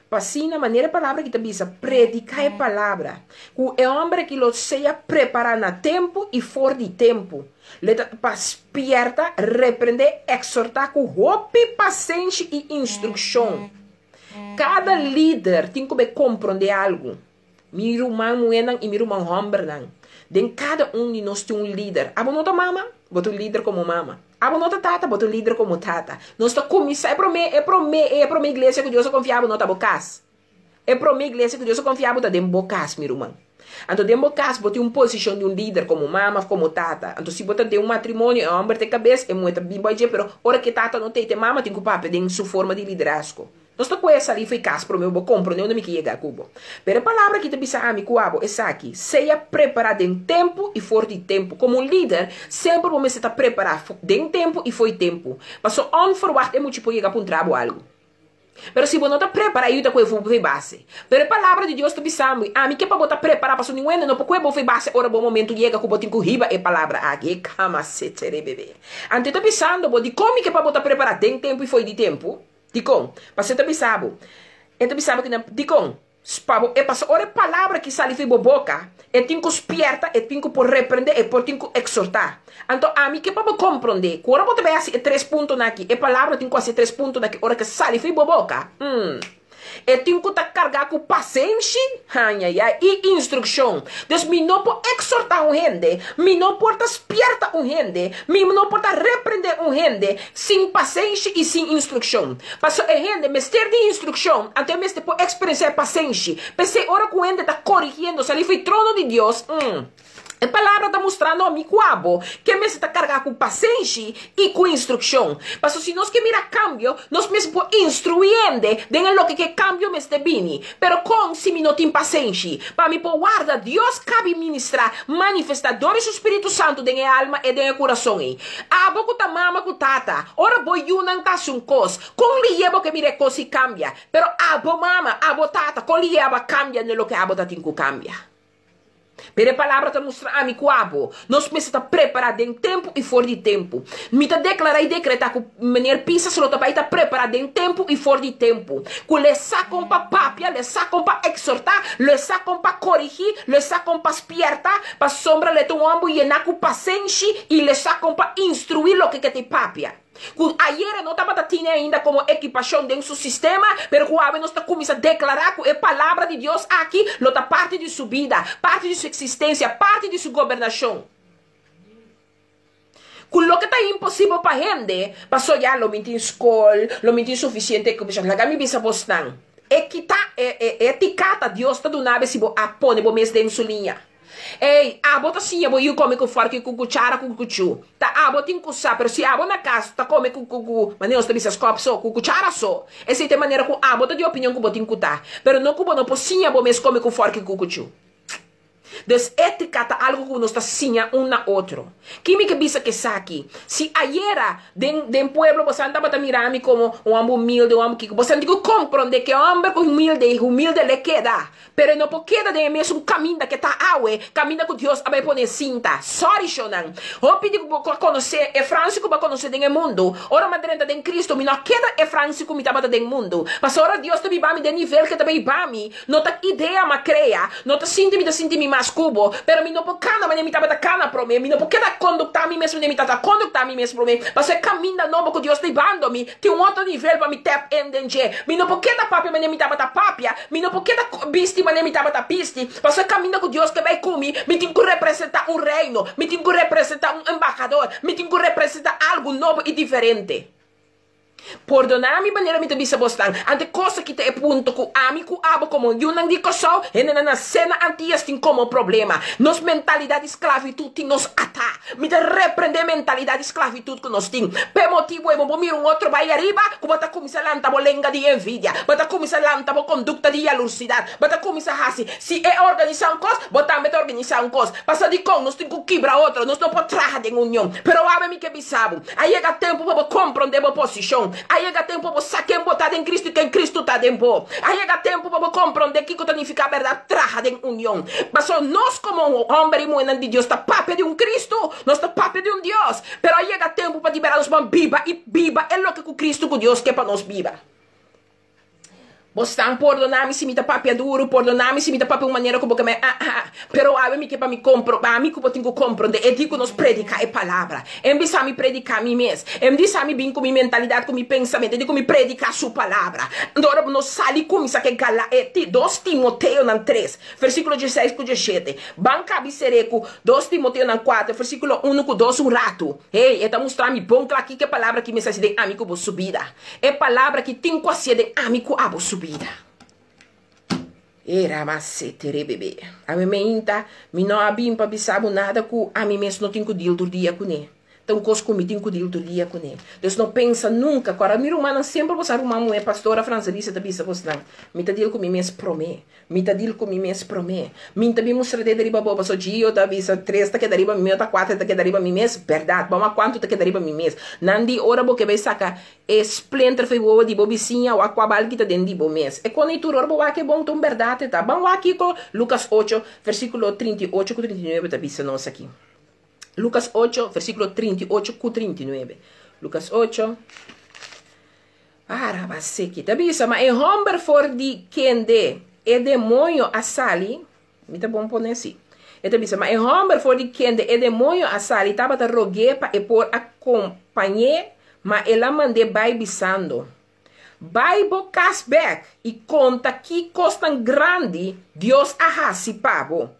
Pa asina, manera e palabra aki ta bisa, prediká e palabra, ku e hòmber aki lo sea prepará na tempu i for di tempu. Lo e ta pa spièrta, reprendé, eksortá ku hopi pasenshi i instrukshon. Kada lider tin ku be komprondé algu. Mi ruman muhénan i mi ruman hòmbernan, den kada un di nos tin un lider. Abo no ta mama? Bo ta un lider komo mama. Abo no ta tata? Bo ta un lider komo tata. Nos ta kuminsá e promé, e promé, e promé iglesia ku Dios a konfia bo no ta bo kas. E promé iglesia ku Dios a konfia bo ta den bo kas, mi ruman. Anto den bo kas bo tin un posishon di un lider komo mama òf komo tata. Anto si bo ta den un matrimonio e hòmber ta e kabes, e muhé ta bin bai dje, pero ora ku e tata no ta ei, ta e mama tin ku papia den su forma di liderazgo. Nos ta koe sali fo'i kas promé bo komprondé unda mi ke yega ku bo. Pero e palabra aki ta bisa ami ku abo esaki, Sea prepará den tempu i for di tempu. Komo un lider, semper bo mester ta prepará den tempu i fo'i tempu. Paso ònferwagt e muchi por yega puntra bo algu. Pero si bo no ta prepará, e yu ta koe for bo fo'i base. Pero e palabra di Dios ta bisa mi, ami ke pa bo ta prepará, paso ningun hende no por koe bo fo'i base ora bo momentu yega ku bo tin ku hiba e palabra aki. E kama seterebebe. Anto e ta bisando bo, dikon mi ke pa bo ta prepará den tempu i fo'i di tempu? Dikon? Pasobra e ta bisa bo, e ta bisa bo kinan, dikon? Pa bo, e pasobra ora e palabra ki sali for bo boka, e tin ku spierta, e tin ku por reprende, e por tin ku eksortá. Anto ami ke pa bo komprondé ku ora bo ta bai hasi e tres puntonan aki, e palabra tin ku hasi e tres puntonan aki ora ke sali for bo boka, mm. E tin ku ta kargá ku pasenshi, hañayay, i instrukshon. Dus mi no por eksortá un hende, mi no por ta spierta un hende, mi no por ta reprendé un hende sin pasenshi i sin instrukshon. Pasobra e hende mester di instrukshon, anto e mester por eksperensiá e pasenshi. P'esei ora ku un hende ta korigiendo, sali for e trono di Dios, mm. E palabra ta mustrando ami ku abo ke mester ta kargá ku pasenshi i ku instrukshon. Paso si nos ke mira kambio, nos mester por instruí hende den e loke ku e kambio mester bini. Pero kon si mi no tin pasenshi? Pa mi por warda Dios kabi ministrá, manifestá dor di su spiritu santu den e alma e den e kurason ei. Abo ku ta mama ku tata, ora bo yunan ta hasi un kos, kon lihé bo ke mira e kos i kambia? Pero abo mama, abo tata, kon lihé abo a kambia den loke abo ta tin ku kambia? Pero e palabra ta mustra ami ku abo, nos mester ta prepará den tempu i for di tempu. Mi ta deklará i dekretá ku Meneer Pisas lo ta bai ta prepará den tempu i for di tempu. Ku lo e sa kon pa papia, lo e sa kon pa eksortá, lo e sa kon pa korigí, lo e sa kon pa spièrta, pasobra lo e ta un hòmber yená ku pasenshi i lo e sa kon pa instruí loke ke ta papia. Ku ayera no tabata tine ainda komo ekipashon den su sistema, pero ku awe nos ta kuminsá deklará ku e Palabra di Dios aki lo ta parti di su bida, parti di su eksistensia, parti di su gobernashon. Ku loke ta imposibel pa hende, paso ya lo mi tin skol, lo mi tin sufisiente ekipashon. Laga mi bisa bosnan, e kita, e e etika ta Dios ta duna bo si bo a pone bo mes den su liña. Ey, abo ta siña bo yu come cu fork y cu cuchara cu cuchu. Ta abo tin cu sa, pero si abo na cas ta come cu cu cu, manera nos ta bisa scop so, cu cuchara so, esey ta e manera cu abo ta di opinion cu bo tin cu ta. Pero no cu bo no por siña bo mes come cu fork y cu cuchu. Dus etica ta algo cu nos ta siña un na otro. Ki mi ke bisa cu esaki? Si ayera den den pueblo bosan tabata mira mi como un homber humilde, un homber kico, bosan tin cu comprende cu e homber cu humilde y humilde le keda. Pero e no por keda den e mesun kaminda ke ta awe, kaminda ku Dios a bai pone sinta. Sorry shownan. Hopi di ku bo a konosé e Fransi ku bo a konosé den e mundu. Ora mi a drenta den Kristu, mi no a keda e Fransi ku mi tabata den mundu. Pasobra ora Dios ta biba mi den nivel ke ta biba mi, no ta idea mi a krea, no ta sinti mi ta sinti mi mas ku bo, pero mi no por kana manera mi tabata kana promé, mi no por keda konduktá mi mes manera mi tabata konduktá mi mes promé, pasobra e kaminda nobo ku Dios ta hibando mi, Tin un otro nivel pa mi tap in den dje. Mi no por keda papia manera mi tabata papia, mi no por keda bisti manera mi tabata bisti, pasobra e kaminda ku Dios ke bai ku mi, mi tin ku representá un reino, mi tin ku representá un embahador, mi tin ku representá algu nobo i diferente. Pordoná mi manera mi ta bisa bosnan, ante kos aki ta e punto ku ami ku abo komo yunan di Kòrsou, hendenan nasé na Antias tin komo problema. Nos mentalidat di sklavitut tin nos atá. Mi ta reprende mentalidad di sclavitud cu nos tin. P'e motibu ei bo por mira un otro bai ariba cu bo ta cuminsa lanta bo lenga di envidia, bo ta cuminsa lanta bo conducta di yalursidad, bo ta cuminsa haci. Si e organisa un cos, bo tambe ta organisa un cos. Pasobra dicon nos tin cu kibra otro, nos no por traha den union. Pero awe mi ke bisa bo, a yega tempu pa bo comprende bo posicion. A yega tempu pa bo sa ken bo ta den Cristo y ken Cristo ta den bo. A yega tempu pa bo comprende kico ta nifica berdad traha den union. Pasobra nos komo hòmber i muhénan di Dios ta papia di un Kristu, nos ta papia di un Dios, pero a yega tempu pa di bèrdat nos ban biba i biba e loke ku Kristu ku Dios ke pa nos biba. Bosnan pordoná mi si mi ta papia duru, pordoná mi si mi ta papia un manera ku bo ke mi ah ah, pero awe mi ke pa mi kompro, ami ku bo tin ku komprondé e di ku nos prediká e palabra. En bisa mi prediká mi mes, en bisa mi bin ku mi mentalidat, ku mi pensamentu, e di ku mi prediká su palabra. Anto ora nos sali kuminsá ke gala e dos Timoteonan tres. Versíkulo dieseis ku dieshete. Ban kabi seré ku dos Timoteonan kuater, versíkulo unu ku dos un ratu. Hey, e ta mustra mi bon kla kiko e palabra aki mester hasi den ami ku bo su bida. E palabra aki tin ku hasié den ami ku abo su bida. E ramaseterebebe. Ami meinta, mi no a bin pa bisa bo nada ku ami mes no tin ku deal tur dia kuné. Ta un kos ku mi tin ku dil tur dia kuné. Dus no pensa nunka. Kòrda mi rumannan semper bo sa ruman muhé pastora Franselisa ta bisa bosnan, mi ta dil ku mi mes promé. Mi ta dil ku mi mes promé. Mi ta bin mustra dede riba bo paso Gio ta bisa tres ta keda riba mi mes ota kuater ta keda riba mi mes. Bèrdat, bo ama kuantu ta keda riba mi mes. Nan di ora bo ke bai saka e splinter for e wowo di bo bisiña wak kua bal kita den di bo mes. E kone tur ora bo wak e bon ta un bèrdat e ta. Ban wak kiko Lukas ocho versíkulo 38 ku 39 ta bisa nos aki. Lucas 8, versículo 38 ku 39. Lucas 8. Arabaseki. Ta bisa, ma e homber for di kende e demonio a sali, mi ta bon pone así. E ta bisa, ma e homber for di kende e demonio a sali tabata rogu'é pa e por acompañ'é, ma el a mand'é bai bisando, Bai bo kas bek i konta ki kosnan grandi Dios a hasi pa bo.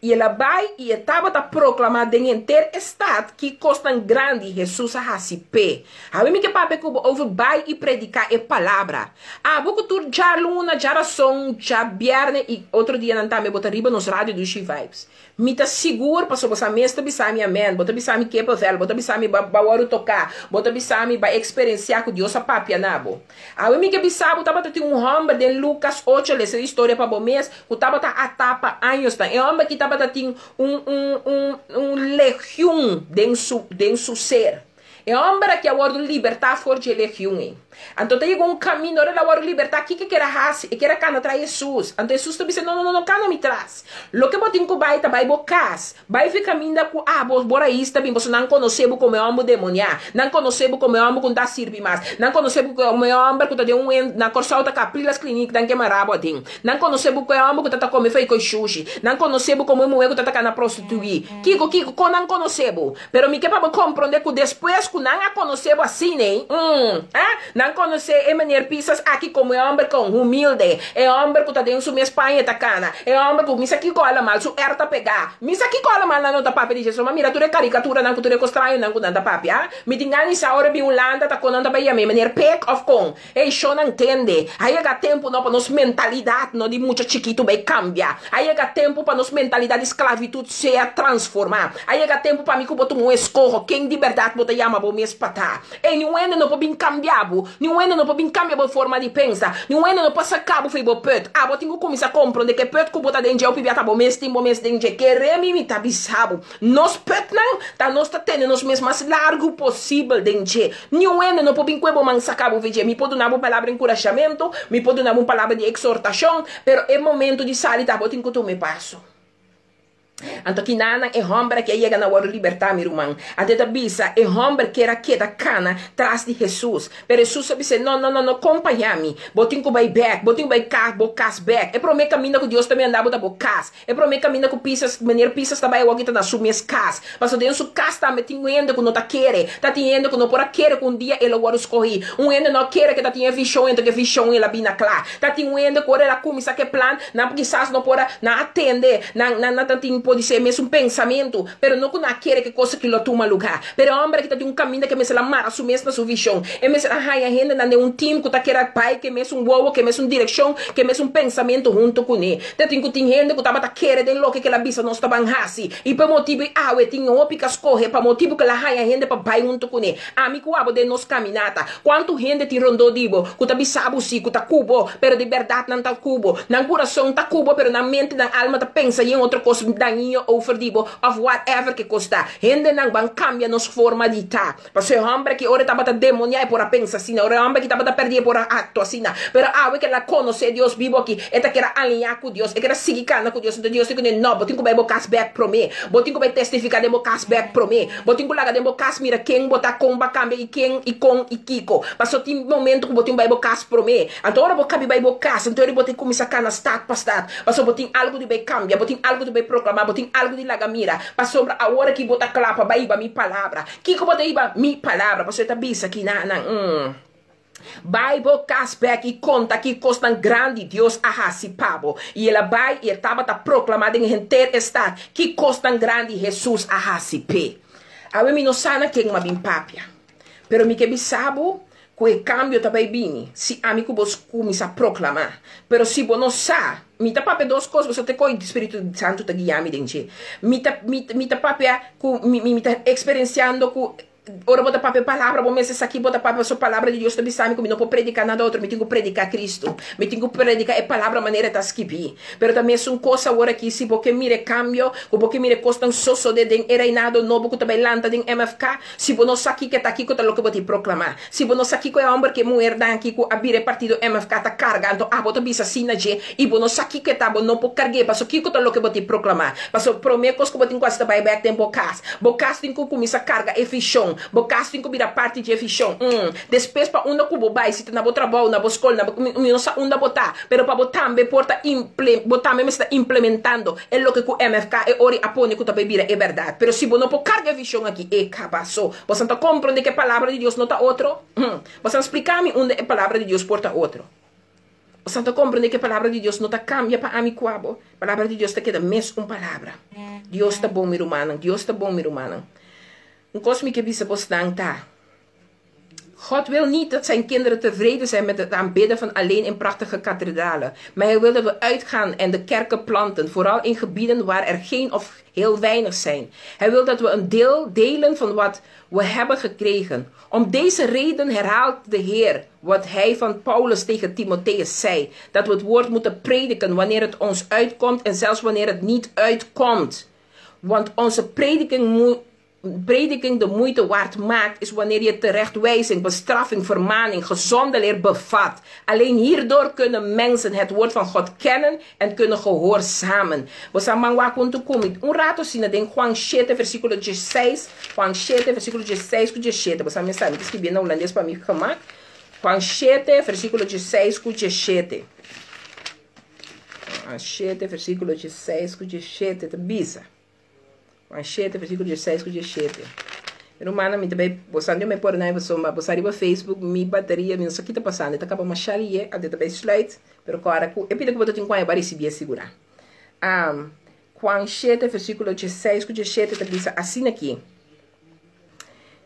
I el a bai i e tabata proklamá den henter e stat ki kosnan grandi Hesus a hasi p'e. Awe mi ke papia ku bo over bai i prediká e palabra. Abo ku tur djaluna, djarason, djabièrnè i otro dianan tambe bo ta riba nos Radio Dushi Vibes. Mi ta sigur pasobra bo sa mes ta bisa mi amen, bo ta bisa mi kippenvel, bo ta bisa mi ba ba wòrdu toká, bo ta bisa mi ba eksperensiá ku Dios a papia na bo. Awe mi ke bisa bo tabata tin un hòmber den Lukas ocho, lesa e historia pa bo mes, ku tabata atá pa añosnan. E hòmber aki tabata tin un un un un legiun den su den su ser. E hòmber aki a wòrdu libertá for dje legiun ei. Anto ta yega un kaminda, ora el a wòrdu libertá, kiko e kier a hasi? E kier a kana tras Hesus. Anto Hesus ta bisa, No, no, no, no kana mi tras. Loke bo tin ku bai ta bai bo kas. Bai fi kaminda ku abo, bo rais ta bin, pasobra nan konosé bo komo e hòmber demoniá. Nan konosé bo komo e hòmber ku no ta sirbi mas. Nan konosé bo komo e hòmber ku ta den un na Kòrsou ta Capriles Kliniek nan ke mará bo aden. Nan konosé bo komo e hòmber ku ta ta kome feiko i shushi. Nan konosé bo komo e muhé ku ta ta kana prostituí. Kiko, kiko, kon nan konosé bo? Pero mi ke pa bo komprondé ku despues ku nan a konosé bo asin'ei, umm, ah, nan konosé e meneer Pisas aki komo e hòmber kon humilde, e hòmber ku ta den su mes paña e ta kana, e hòmber ku mi sa kiko alamal su er ta pegá. Mi sa kiko alamal nan no ta papia di Jesus, ma mira tur e karikaturanan ku tur e kos strañonan ku nan ta papia. Mi tin gana di sa ora bin Hulanda ta kon nan ta bai yam'é, meneer Pik òf kon? Ey shownan tende, a yega tempu no pa nos mentalidat no di mucha chikitu bay kambia. A yega tempu pa nos mentalidat di sklavitut sea transforma. A yega tempu pa mi ku bo tuma un eskoho ken di bèrdat bo ta yama bo mes pa ta. Ey niun hende no por bin kambia bo, niun hende no por bin kambia bo forma di pensa, niun hende no por saka bo for bo put. Abo tin ku kuminsá kompronde ku e put ku bo ta den dje hopi bia ta bo mes tin bo mes den dje. Kere mi mi ta bisa bo. Nos putnan ta nos ta tene nos mes mas largu posibel den dje. Niun hende no por bin kue bo man saka bo for dje. Mi por duna bo un palabra di enkurashamentu, mi por duna bo un palabra di eksortashon, pero e momentu di sali ta bo tin ku tuma e paso. Anto kinanan e hòmber aki a yega na wòrdu libertá, mi ruman. Anto e ta bisa, e hòmber kier a keda kana tras di Hesus. Pero Hesus a bis'é, No, no, no, no kompañá mi. Bo tin ku bai bèk, bo tin ku bai kas, bo kas bèk. E promé kaminda ku Dios ta manda bo ta bo kas. E prome kaminda ku Pisas, meneer Pisas ta bai awor ta na su mes kas. Pasobra den su kas tambe tin un hende ku no ta kere. Ta tin hende ku no por a kere ku un dia el a wòrdu skohí. Un hende no a kere ku e ta tin e vishon enton ku e vishon el a bina kla. Ta tin un hende ku ora el a kuminsá ku e plan, nan kisas no por a, nan a tende, nan, nan, nan ta tin podisé mesun pensamentu, pero no ku nan a kere ku e kos aki lo a tuma lugá. Pero e hòmber aki ta tin un kaminda ku e mester a mara su mes na su vishon. E mester a haña hendenan den un tim ku ta kere bai ku e mesun wowo, ku e mesun direkshon, ku e mesun pensamentu huntu kuné. Ta tin ku tin hende ku tabata kere den loke ku el a bisa nos ta ban hasi. I pa e motibu ei awe tin hopi ku a skohe pa motibu ku el a haña hende pa bai huntu kuné. Ami ku abo den nos kaminata. Kuantu hende tin rondó di bo ku ta bisa bo si ku ta ku bo, pero di bèrdat nan ta ku bo. Nan kurason ta ku bo, pero nan mente, nan alma ta pensa yen otro kos dañino over di bo òf whatever ke kos ta. Hendenan ban kambia nos forma di ta. Pasobra e hòmber aki ora e tabata demoniá e por a pensa asina, ora e hòmber aki tabata pèrdí e por a aktua asina. Pero awe ku el a konosé Dios bibu aki, e ta keda aliñá ku Dios, e keda sigui kana ku Dios. Enton Dios di kuné, No, bo tin ku bai bo kas bèk promé. Bo tin ku bai testifiká den bo kas bèk promé. Bo tin ku laga den bo kas mira ken bo ta, kon bo a kambia i ken i kon i kiko. Pasobra tin momentu ku bo tin ku bai bo kas promé. Anto ora bo kabi bai bo kas, anto ora bo tin kuminsá kana stat pa stat. Pasobra bo tin algu di bai kambia, bo tin algu di bai proklamá, bo tin algu di laga mira. Pasobra awor aki bo ta kla pa bai hiba mi palabra. Kiko bo ta hiba? Mi palabra. Pasobra e ta bisa ki na nan, mm. Bai bo kas bek i konta ki kosnan grandi Dios a hasi pa bo. I el a bai i e tabata proklamá den henter e stat ki kosnan grandi Hesus a hasi p'e. Awe mi no sa na ken mi a bin papia, pero mi ke bisa bo ku e kambio ta bai bini si ami ku bo kuminsá proklamá. Pero si bo no sa, mi ta papia dos kos, pasobra te koe Spiritu Santu ta guia mi den dje. Mi ta, mi, mi ta papia ku mi, mi ta eksperensiando ku Ora bo ta papia palabra, bo mester sa ki bo ta papia, pasobra palabra di Dios ta bisa mi ku mi no por prediká nada otro, mi tin ku prediká Kristu. Mi tin ku prediká e palabra manera e ta skibí. Pero ta mesun kos awor aki, si bo ke mira e kambio, ku bo ke mira e kosnan sosodé den e reinado nobo ku ta bai lanta den MFK, si bo no sa kiko e ta, kiko ta loke bo tin proklamá? Si bo no sa kiko e hòmber ku e muhernan aki ku a bira e partido MFK ta karga, anto abo ta bisa sí na dje, i bo no sa kiko e ta, bo no por karg'é, pasobra kiko ta loke bo tin proklamá? Pasobra promé kos ku bo tin ku hasi ta bai bèk den bo kas. Bo kas tin ku kuminsá karga e vishon. Bo kas tin ku bira parti dje vishon. Umm. Despues pa unda ku bo bai, si ta na bo trabou, na bo skol, na bo, mi no sa unda bo ta, pero pa bo tambe por ta imple, bo tambe mester ta implementando e loke ku MFK e ori a pone ku ta bai bira e bèrdat. Pero si bo no por karga e vishon aki, e kaba. So, boso ta komprondé ku e palabra di Dios no ta otro? Umm. Boso a splika mi unda e palabra di Dios por ta otro. Bo ta komprondé ku e palabra di Dios no ta kambia pa ami ku abo. Palabra di Dios ta keda mes un palabra. Dios ta bon, mi rumannan. Dios ta bon, mi rumannan. Un kos mi ke bisa bosnan ta. God wil niet dat zijn kinderen tevreden zijn met het aanbidden van alleen in prachtige kathedralen. Maar hij wil dat we uitgaan en de kerken planten, vooral in gebieden waar er geen of heel weinig zijn. Hij wil dat we een deel delen van wat we hebben gekregen. Om deze reden herhaalt de Heer wat hij van Paulus tegen Timotheus zei: dat we het woord moeten prediken wanneer het ons uitkomt en zelfs wanneer het niet uitkomt. Want onze prediking moet prediking de moeite waard maakt, is wanneer je terechtwijzing, bestraffing, vermaning, gezonde leer bevat. Alleen hierdoor kunnen mensen het woord van God kennen en kunnen gehoorzamen. We zijn man kuntu kumi. Un rato sina den Juan 7 versíkulo 16, Juan 7 versíkulo 16 ku 17. Bo sa mi skirbi na hulandes pa mi gemak. Juan 7 versíkulo 16 ku 17. Juan 7 versíkulo 16 ku 17 ta bisa. Juan 7, versíkulo 16 ku 17. Rumannan, mi tambe, bo mi por na bo bo riba Facebook, mi bateria, mi no sa kiko ta pasando, ta kaba masha lihé, anto tambe sluit, pero awor ku, e pida ku bo tin ku bai risibí sigurá. Juan 7, versíkulo 16 ku 17 ta bisa asina aki.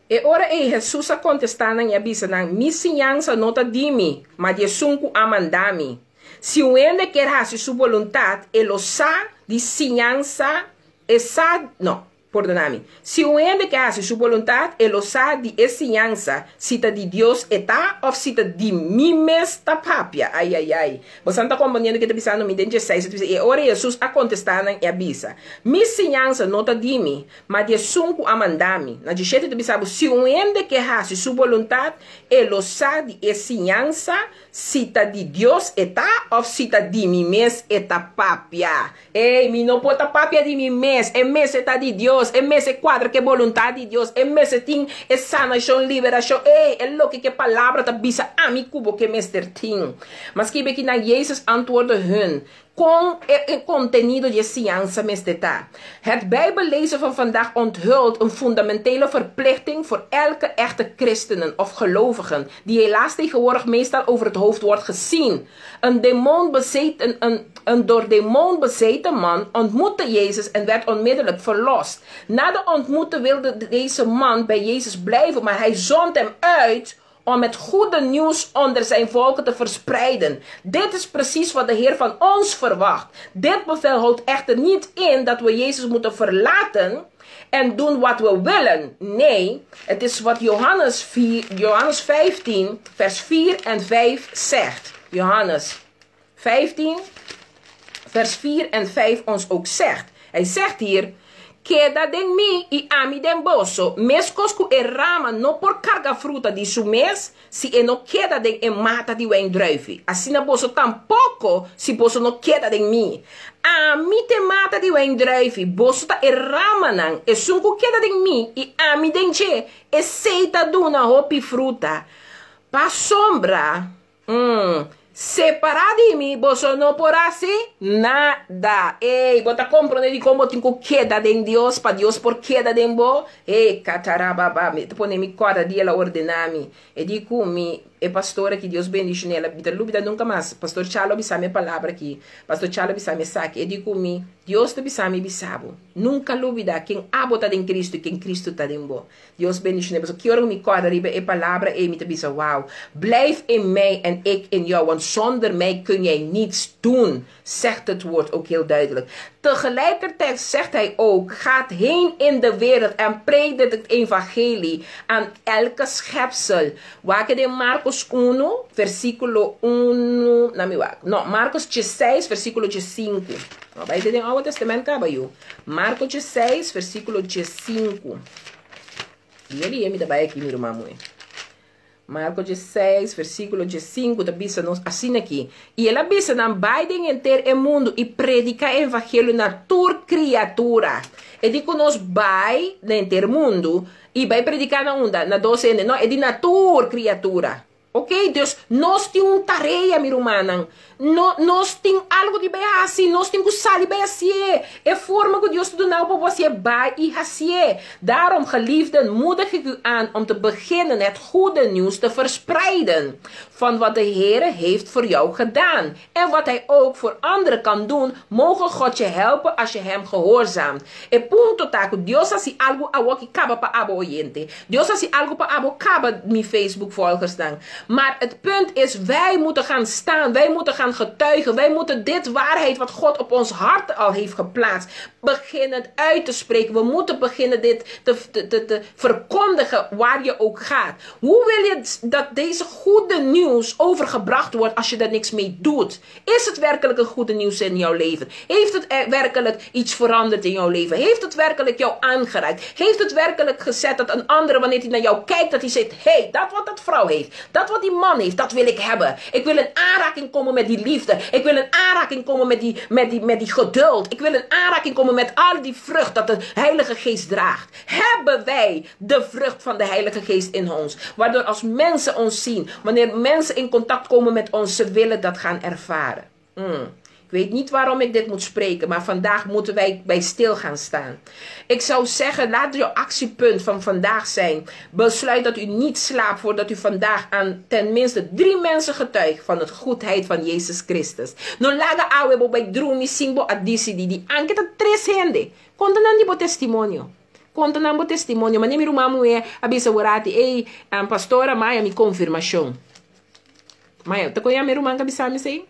E ora ei Hesus a kontestá nan i a bisa nan, mi siñansa no ta di mi, ma di esun ku a manda mi. Si un hende ke hasi su boluntat, e lo sa di siñansa e sa, no, pordoná mi. Si un hende ke hasi su boluntat, e lo sa di e siñansa, si ta di Dios e ta, òf si ta di mi mes ta papia. Ai, ai, ai. Bo ta komprendiendo kiko ta bisando mi den 16, e ora Hesus a kontestá nan i a bisa. Mi siñansa no ta di mi, ma di esun ku a manda mi. Na 17 ta bisa, si un hende ke hasi su boluntat, e lo sa di e siñansa, si ta di Dios e ta, òf si ta di mi mes e ta papia. Ei, mi no por ta papia di mi mes, e mester ta di Dios, e mester kuadra ku boluntat di Dios, e mester tin e sanashon, liberashon, ei, e loke ku palabra ta bisa ami ku bo ku mester tin. Mas ku ku na Jezus antwoordde hun, kon e contenido di siñansa mester ta. Het Bijbellezen van vandaag onthult een fundamentele verplichting voor elke echte christenen of gelovigen, die helaas tegenwoordig meestal over het hoofd wordt gezien. Een, demon bezeten, een door demon bezeten man ontmoette Jezus en werd onmiddellijk verlost. Na de ontmoeting wilde deze man bij Jezus blijven, maar hij zond hem uit om het goede nieuws onder zijn volken te verspreiden. Dit is precies wat de Heer van ons verwacht. Dit bevel houdt echter niet in dat we Jezus moeten verlaten en doen wat we willen. Nee, het is wat Johannes, 4, Johannes 15, vers 4 en 5 zegt. Johannes 15, vers 4 en 5 ons ook zegt. Hij zegt hier: Keda den mi i ami den boso. Meskos ku e rama no por karga fruta di su mes si e no keda den e mata di wijndruiven. Asina boso tampoko si boso no keda den mi. Ami ta e mata di wijndruiven. Boso ta e ramanan. Esun ku keda den mi i ami den dje. Esei ta duna hopi fruta. Pasombra. Separá di mi, boso no por hasi nada. Ei, bo ta komprondé di kon bo tin ku keda den Dios, pa Dios por keda den bo. Ei, katarababa, mi pone mi kòrda dia el a ordená mi. E di ku mi, e pastor ku Dios bendishoné, mi ta lubidá nunka mas. Pastor Chalo bisa mi palabra aki. Pastor Chalo bisa mi esaki. E di ku mi, Dios ta bisa mi bisa bo. Nunka lubidá ken abo ta den Kristu i ken Kristu ta den bo. Dios bendishoné. Paso ki ora mi kòrda riba e palabra ei mi ta bisa, wow. Blijf in mij en ik in jou, want zonder mij kun jij niets doen, zegt het woord ook heel duidelijk. Tegelijkertijd zegt hij ook, gaat heen in de wereld en predik het evangelie aan elke schepsel. Wak den Marcos 1, versíkulo 1, na mi wak. No, Marcos 6, versíkulo 5. No, bai den Oude Testament kaba yu. Marcos 6, versíkulo 5. I ele me bai aki, mi ruman. Marcos 6, versíkulo 5, ta bisa nos asina aki. I el a bisa nan bai den henter e mundu i prediká evangelio na tur kriatura. E di ku nos bai den henter mundu i bai prediká na unda, na dos hende. No, e di na tur kriatura. Oké, dus nos tin un tarea, mi rumannan. No, nos tin algu di bai hasi, nos tin ku sali bai hasié. E forma ku Dios ta duna bo pa bo hasié, bai i hasié. Daarom, geliefden, moedig ik u aan om te beginnen het goede nieuws te verspreiden van wat de Heere heeft voor jou gedaan en wat Hij ook voor anderen kan doen, moge God je helpen als je Hem gehoorzaamt. E punto ta ku Dios hasi algu awoki kaba pa abo oyente. Dios hasi algu pa abo kaba mi Facebook volgersnan. Maar het punt is, wij moeten gaan staan, wij moeten gaan getuigen, wij moeten dit waarheid wat God op ons hart al heeft geplaatst, beginnen uit te spreken. We moeten beginnen dit te, te, te verkondigen waar je ook gaat. Hoe wil je dat deze goede nieuws overgebracht wordt als je daar niks mee doet? Is het werkelijk een goede nieuws in jouw leven? Heeft het werkelijk iets veranderd in jouw leven? Heeft het werkelijk jou aangeraakt? Heeft het werkelijk gezet dat een andere, wanneer hij naar jou kijkt, dat hij zegt: Hé, hey, dat wat dat vrouw heeft, dat wat die man heeft, dat wil ik hebben. Ik wil in aanraking komen met die liefde. Ik wil in aanraking komen met die geduld. Ik wil in aanraking komen met al die vrucht dat de Heilige Geest draagt. Hebben wij de vrucht van de Heilige Geest in ons? Waardoor als mensen ons zien, wanneer mensen in contact komen met ons, ze willen dat gaan ervaren. Ik weet niet waarom ik dit moet spreken, maar vandaag moeten wij bij stil gaan staan. Ik zou zeggen, laat jouw actiepunt van vandaag zijn. Besluit dat u niet slaapt voordat u vandaag aan tenminste drie mensen getuigt van het goedheid van Jezus Christus. No laga awe bo bai drumi sin bo a disidí, aunke ta tres hende. Konta nan di bo testimonio. Konta nan bo testimonio. Manera mi ruman muhé a bisa warati, ei, pastora m'a haya mi konfirmashon. Maya, te koya mi ruman ka bisa mi sei?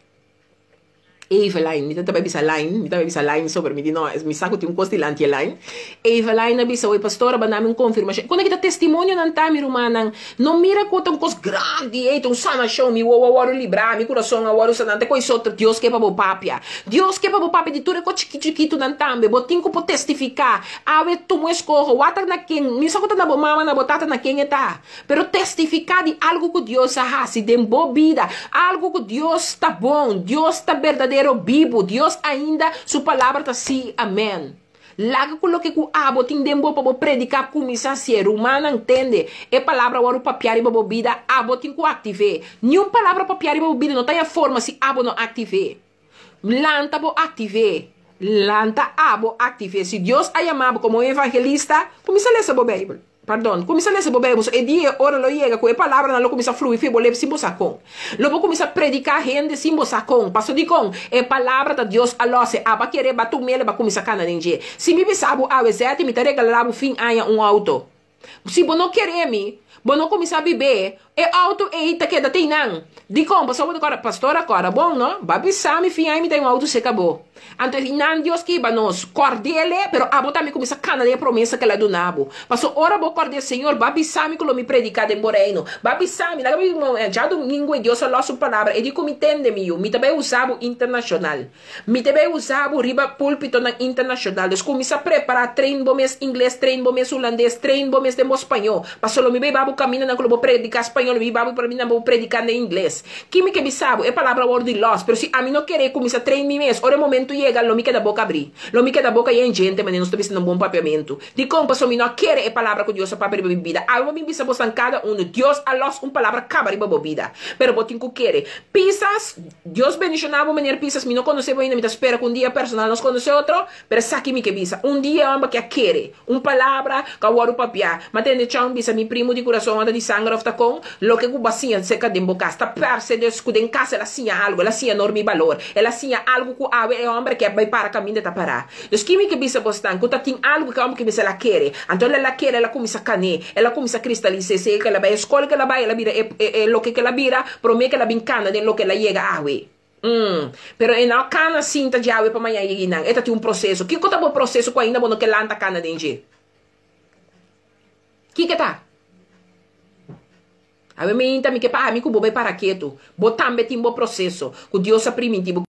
Eveline, mi ta bisa line, mi ta bisa line sobre mi di no, mi sa ku tin un kos dilanti e line. Eveline a bisa, oi pastora, b'a duna mi un konfirmashon. Kon aki ta testimonio nan ta mi rumannan, no mira ku ta un kos grandi, ei, ta un sanashon, mi wowo a wòrdu librá, mi kurason a wòrdu saná, ta koi so ta Dios ke pa bo papia. Dios ke pa bo papia di tur e kos chikit chikitu nan tambe. Bo tin ku por testifiká. Awe tumu eskoho, wak ta na ken, mi sa ku ta na bo mama, na bo tata, na ken e ta. Pero testifiká di algu ku Dios a hasi den bo bida, algu ku Dios ta bon, Dios ta berdadero bibu, Dios ainda su palabra ta sí, amèn. Laga ku loke ku abo tin den bo pa bo prediká kuminsá hasié. Rumannan, tende, e palabra wòrdu papiá riba bo bida, abo tin ku aktiv'é. Niun palabra papiá riba bo bida no ta haña forma si abo no aktiv'é. Lanta bo aktiv'é. Lanta abo aktiv'é. Si Dios a yama bo komo un evangelista, kuminsá lesa bo Beibel. Pardon, kuminsá lesa bo Beibel, so e dia e ora lo yega ku e palabranan lo kuminsá flui fi bo lep sin bo sa kon. Lo bo kuminsá prediká hende sin bo sa kon. Paso dikon? E palabra ta Dios a lòs e aba kere ba tum'el ba kuminsá kana den dje. Si mi bisa bo awe zèti mi ta regalá bo fin aña un outo. Si bo no kere mi, bo no kuminsá bib'é, E auto ei ta keda tei nan. Dikon? Pasobra bo ta kòrda, Pastor a kòrda bon, no? Bo a bisa mi fin ai mi ta den un auto seka bo. Anto e nan Dios ke hiba nos. Kòrd'el, pero abo tambe kuminsá kana den e promesa ku el a duna bo. Pasobra ora bo kòrd'é, Señor, bo a bisa mi ku lo mi prediká den bo Reino. Bo a bisa mi, laga mi djadumingu e Dios a lòs su palabra, e di ku mi tende mi yu, mi ta bai usa bo internashonal. Mi ta bai usa bo riba pulpitonan internashonal. Dus kuminsá prepará, train bo mes ingles, train bo mes hulandes, train bo mes den bo spañó. Pasobra lo mi bai ba bo kamindanan ku lo bo prediká spañó, lo mi bai ba bo kamindanan pa bo prediká den ingles. Ki mi ke bisa bo? E palabra wòrdu di lòs, pero si ami no kere kuminsá train mi mes, ora e momentu yega, lo mi keda boka abrí. Lo mi keda boka yen djente, manera nos ta bisa na un bon papiamentu. Dikon? Pasobra mi no a kere e palabra ku Dios a papia riba mi bida. Awe bo bin bisa bosnan kada unu, Dios a lòs un palabra kaba riba bo bida. Pero bo tin ku kere. Pisas, Dios bendiciona bo meneer Pisas, mi no conoce bo ainda, mi ta spera cu un dia personal nos conoce otro, pero esaki mi ke bisa, un dia homber ke a kere un palabra cu a wordo papia, ma tende chon bisa mi primo di curason ota di sanger of ta con, loke cu bo a siña cerca den bo cas ta parce dus cu den cas el a siña algo, el a siña norma y balor, el a siña algo cu awe e homber ke bay para caminda ta para. Dus ki mi ke bisa bosnan cu ta tin algo cu e homber ke bisa el a kere, anto el a kere el a cuminsa cane, el a cuminsa cristalisa esey cu el a bay e scol cu el a bay el a bira e e loke cu el a bira, Promé ku el a bin kana den loke el a yega awe. Mm. Pero e no a kana sinta djawe pa maña yega einan. E ta tin un proseso. Kiko ta bo proseso ku ainda bo no ke lanta kana den dje? Kiko ta? Awe meinta mi ke pa ami ku bo bai para ketu. Bo tambe tin bo proseso ku Dios a primintí bo.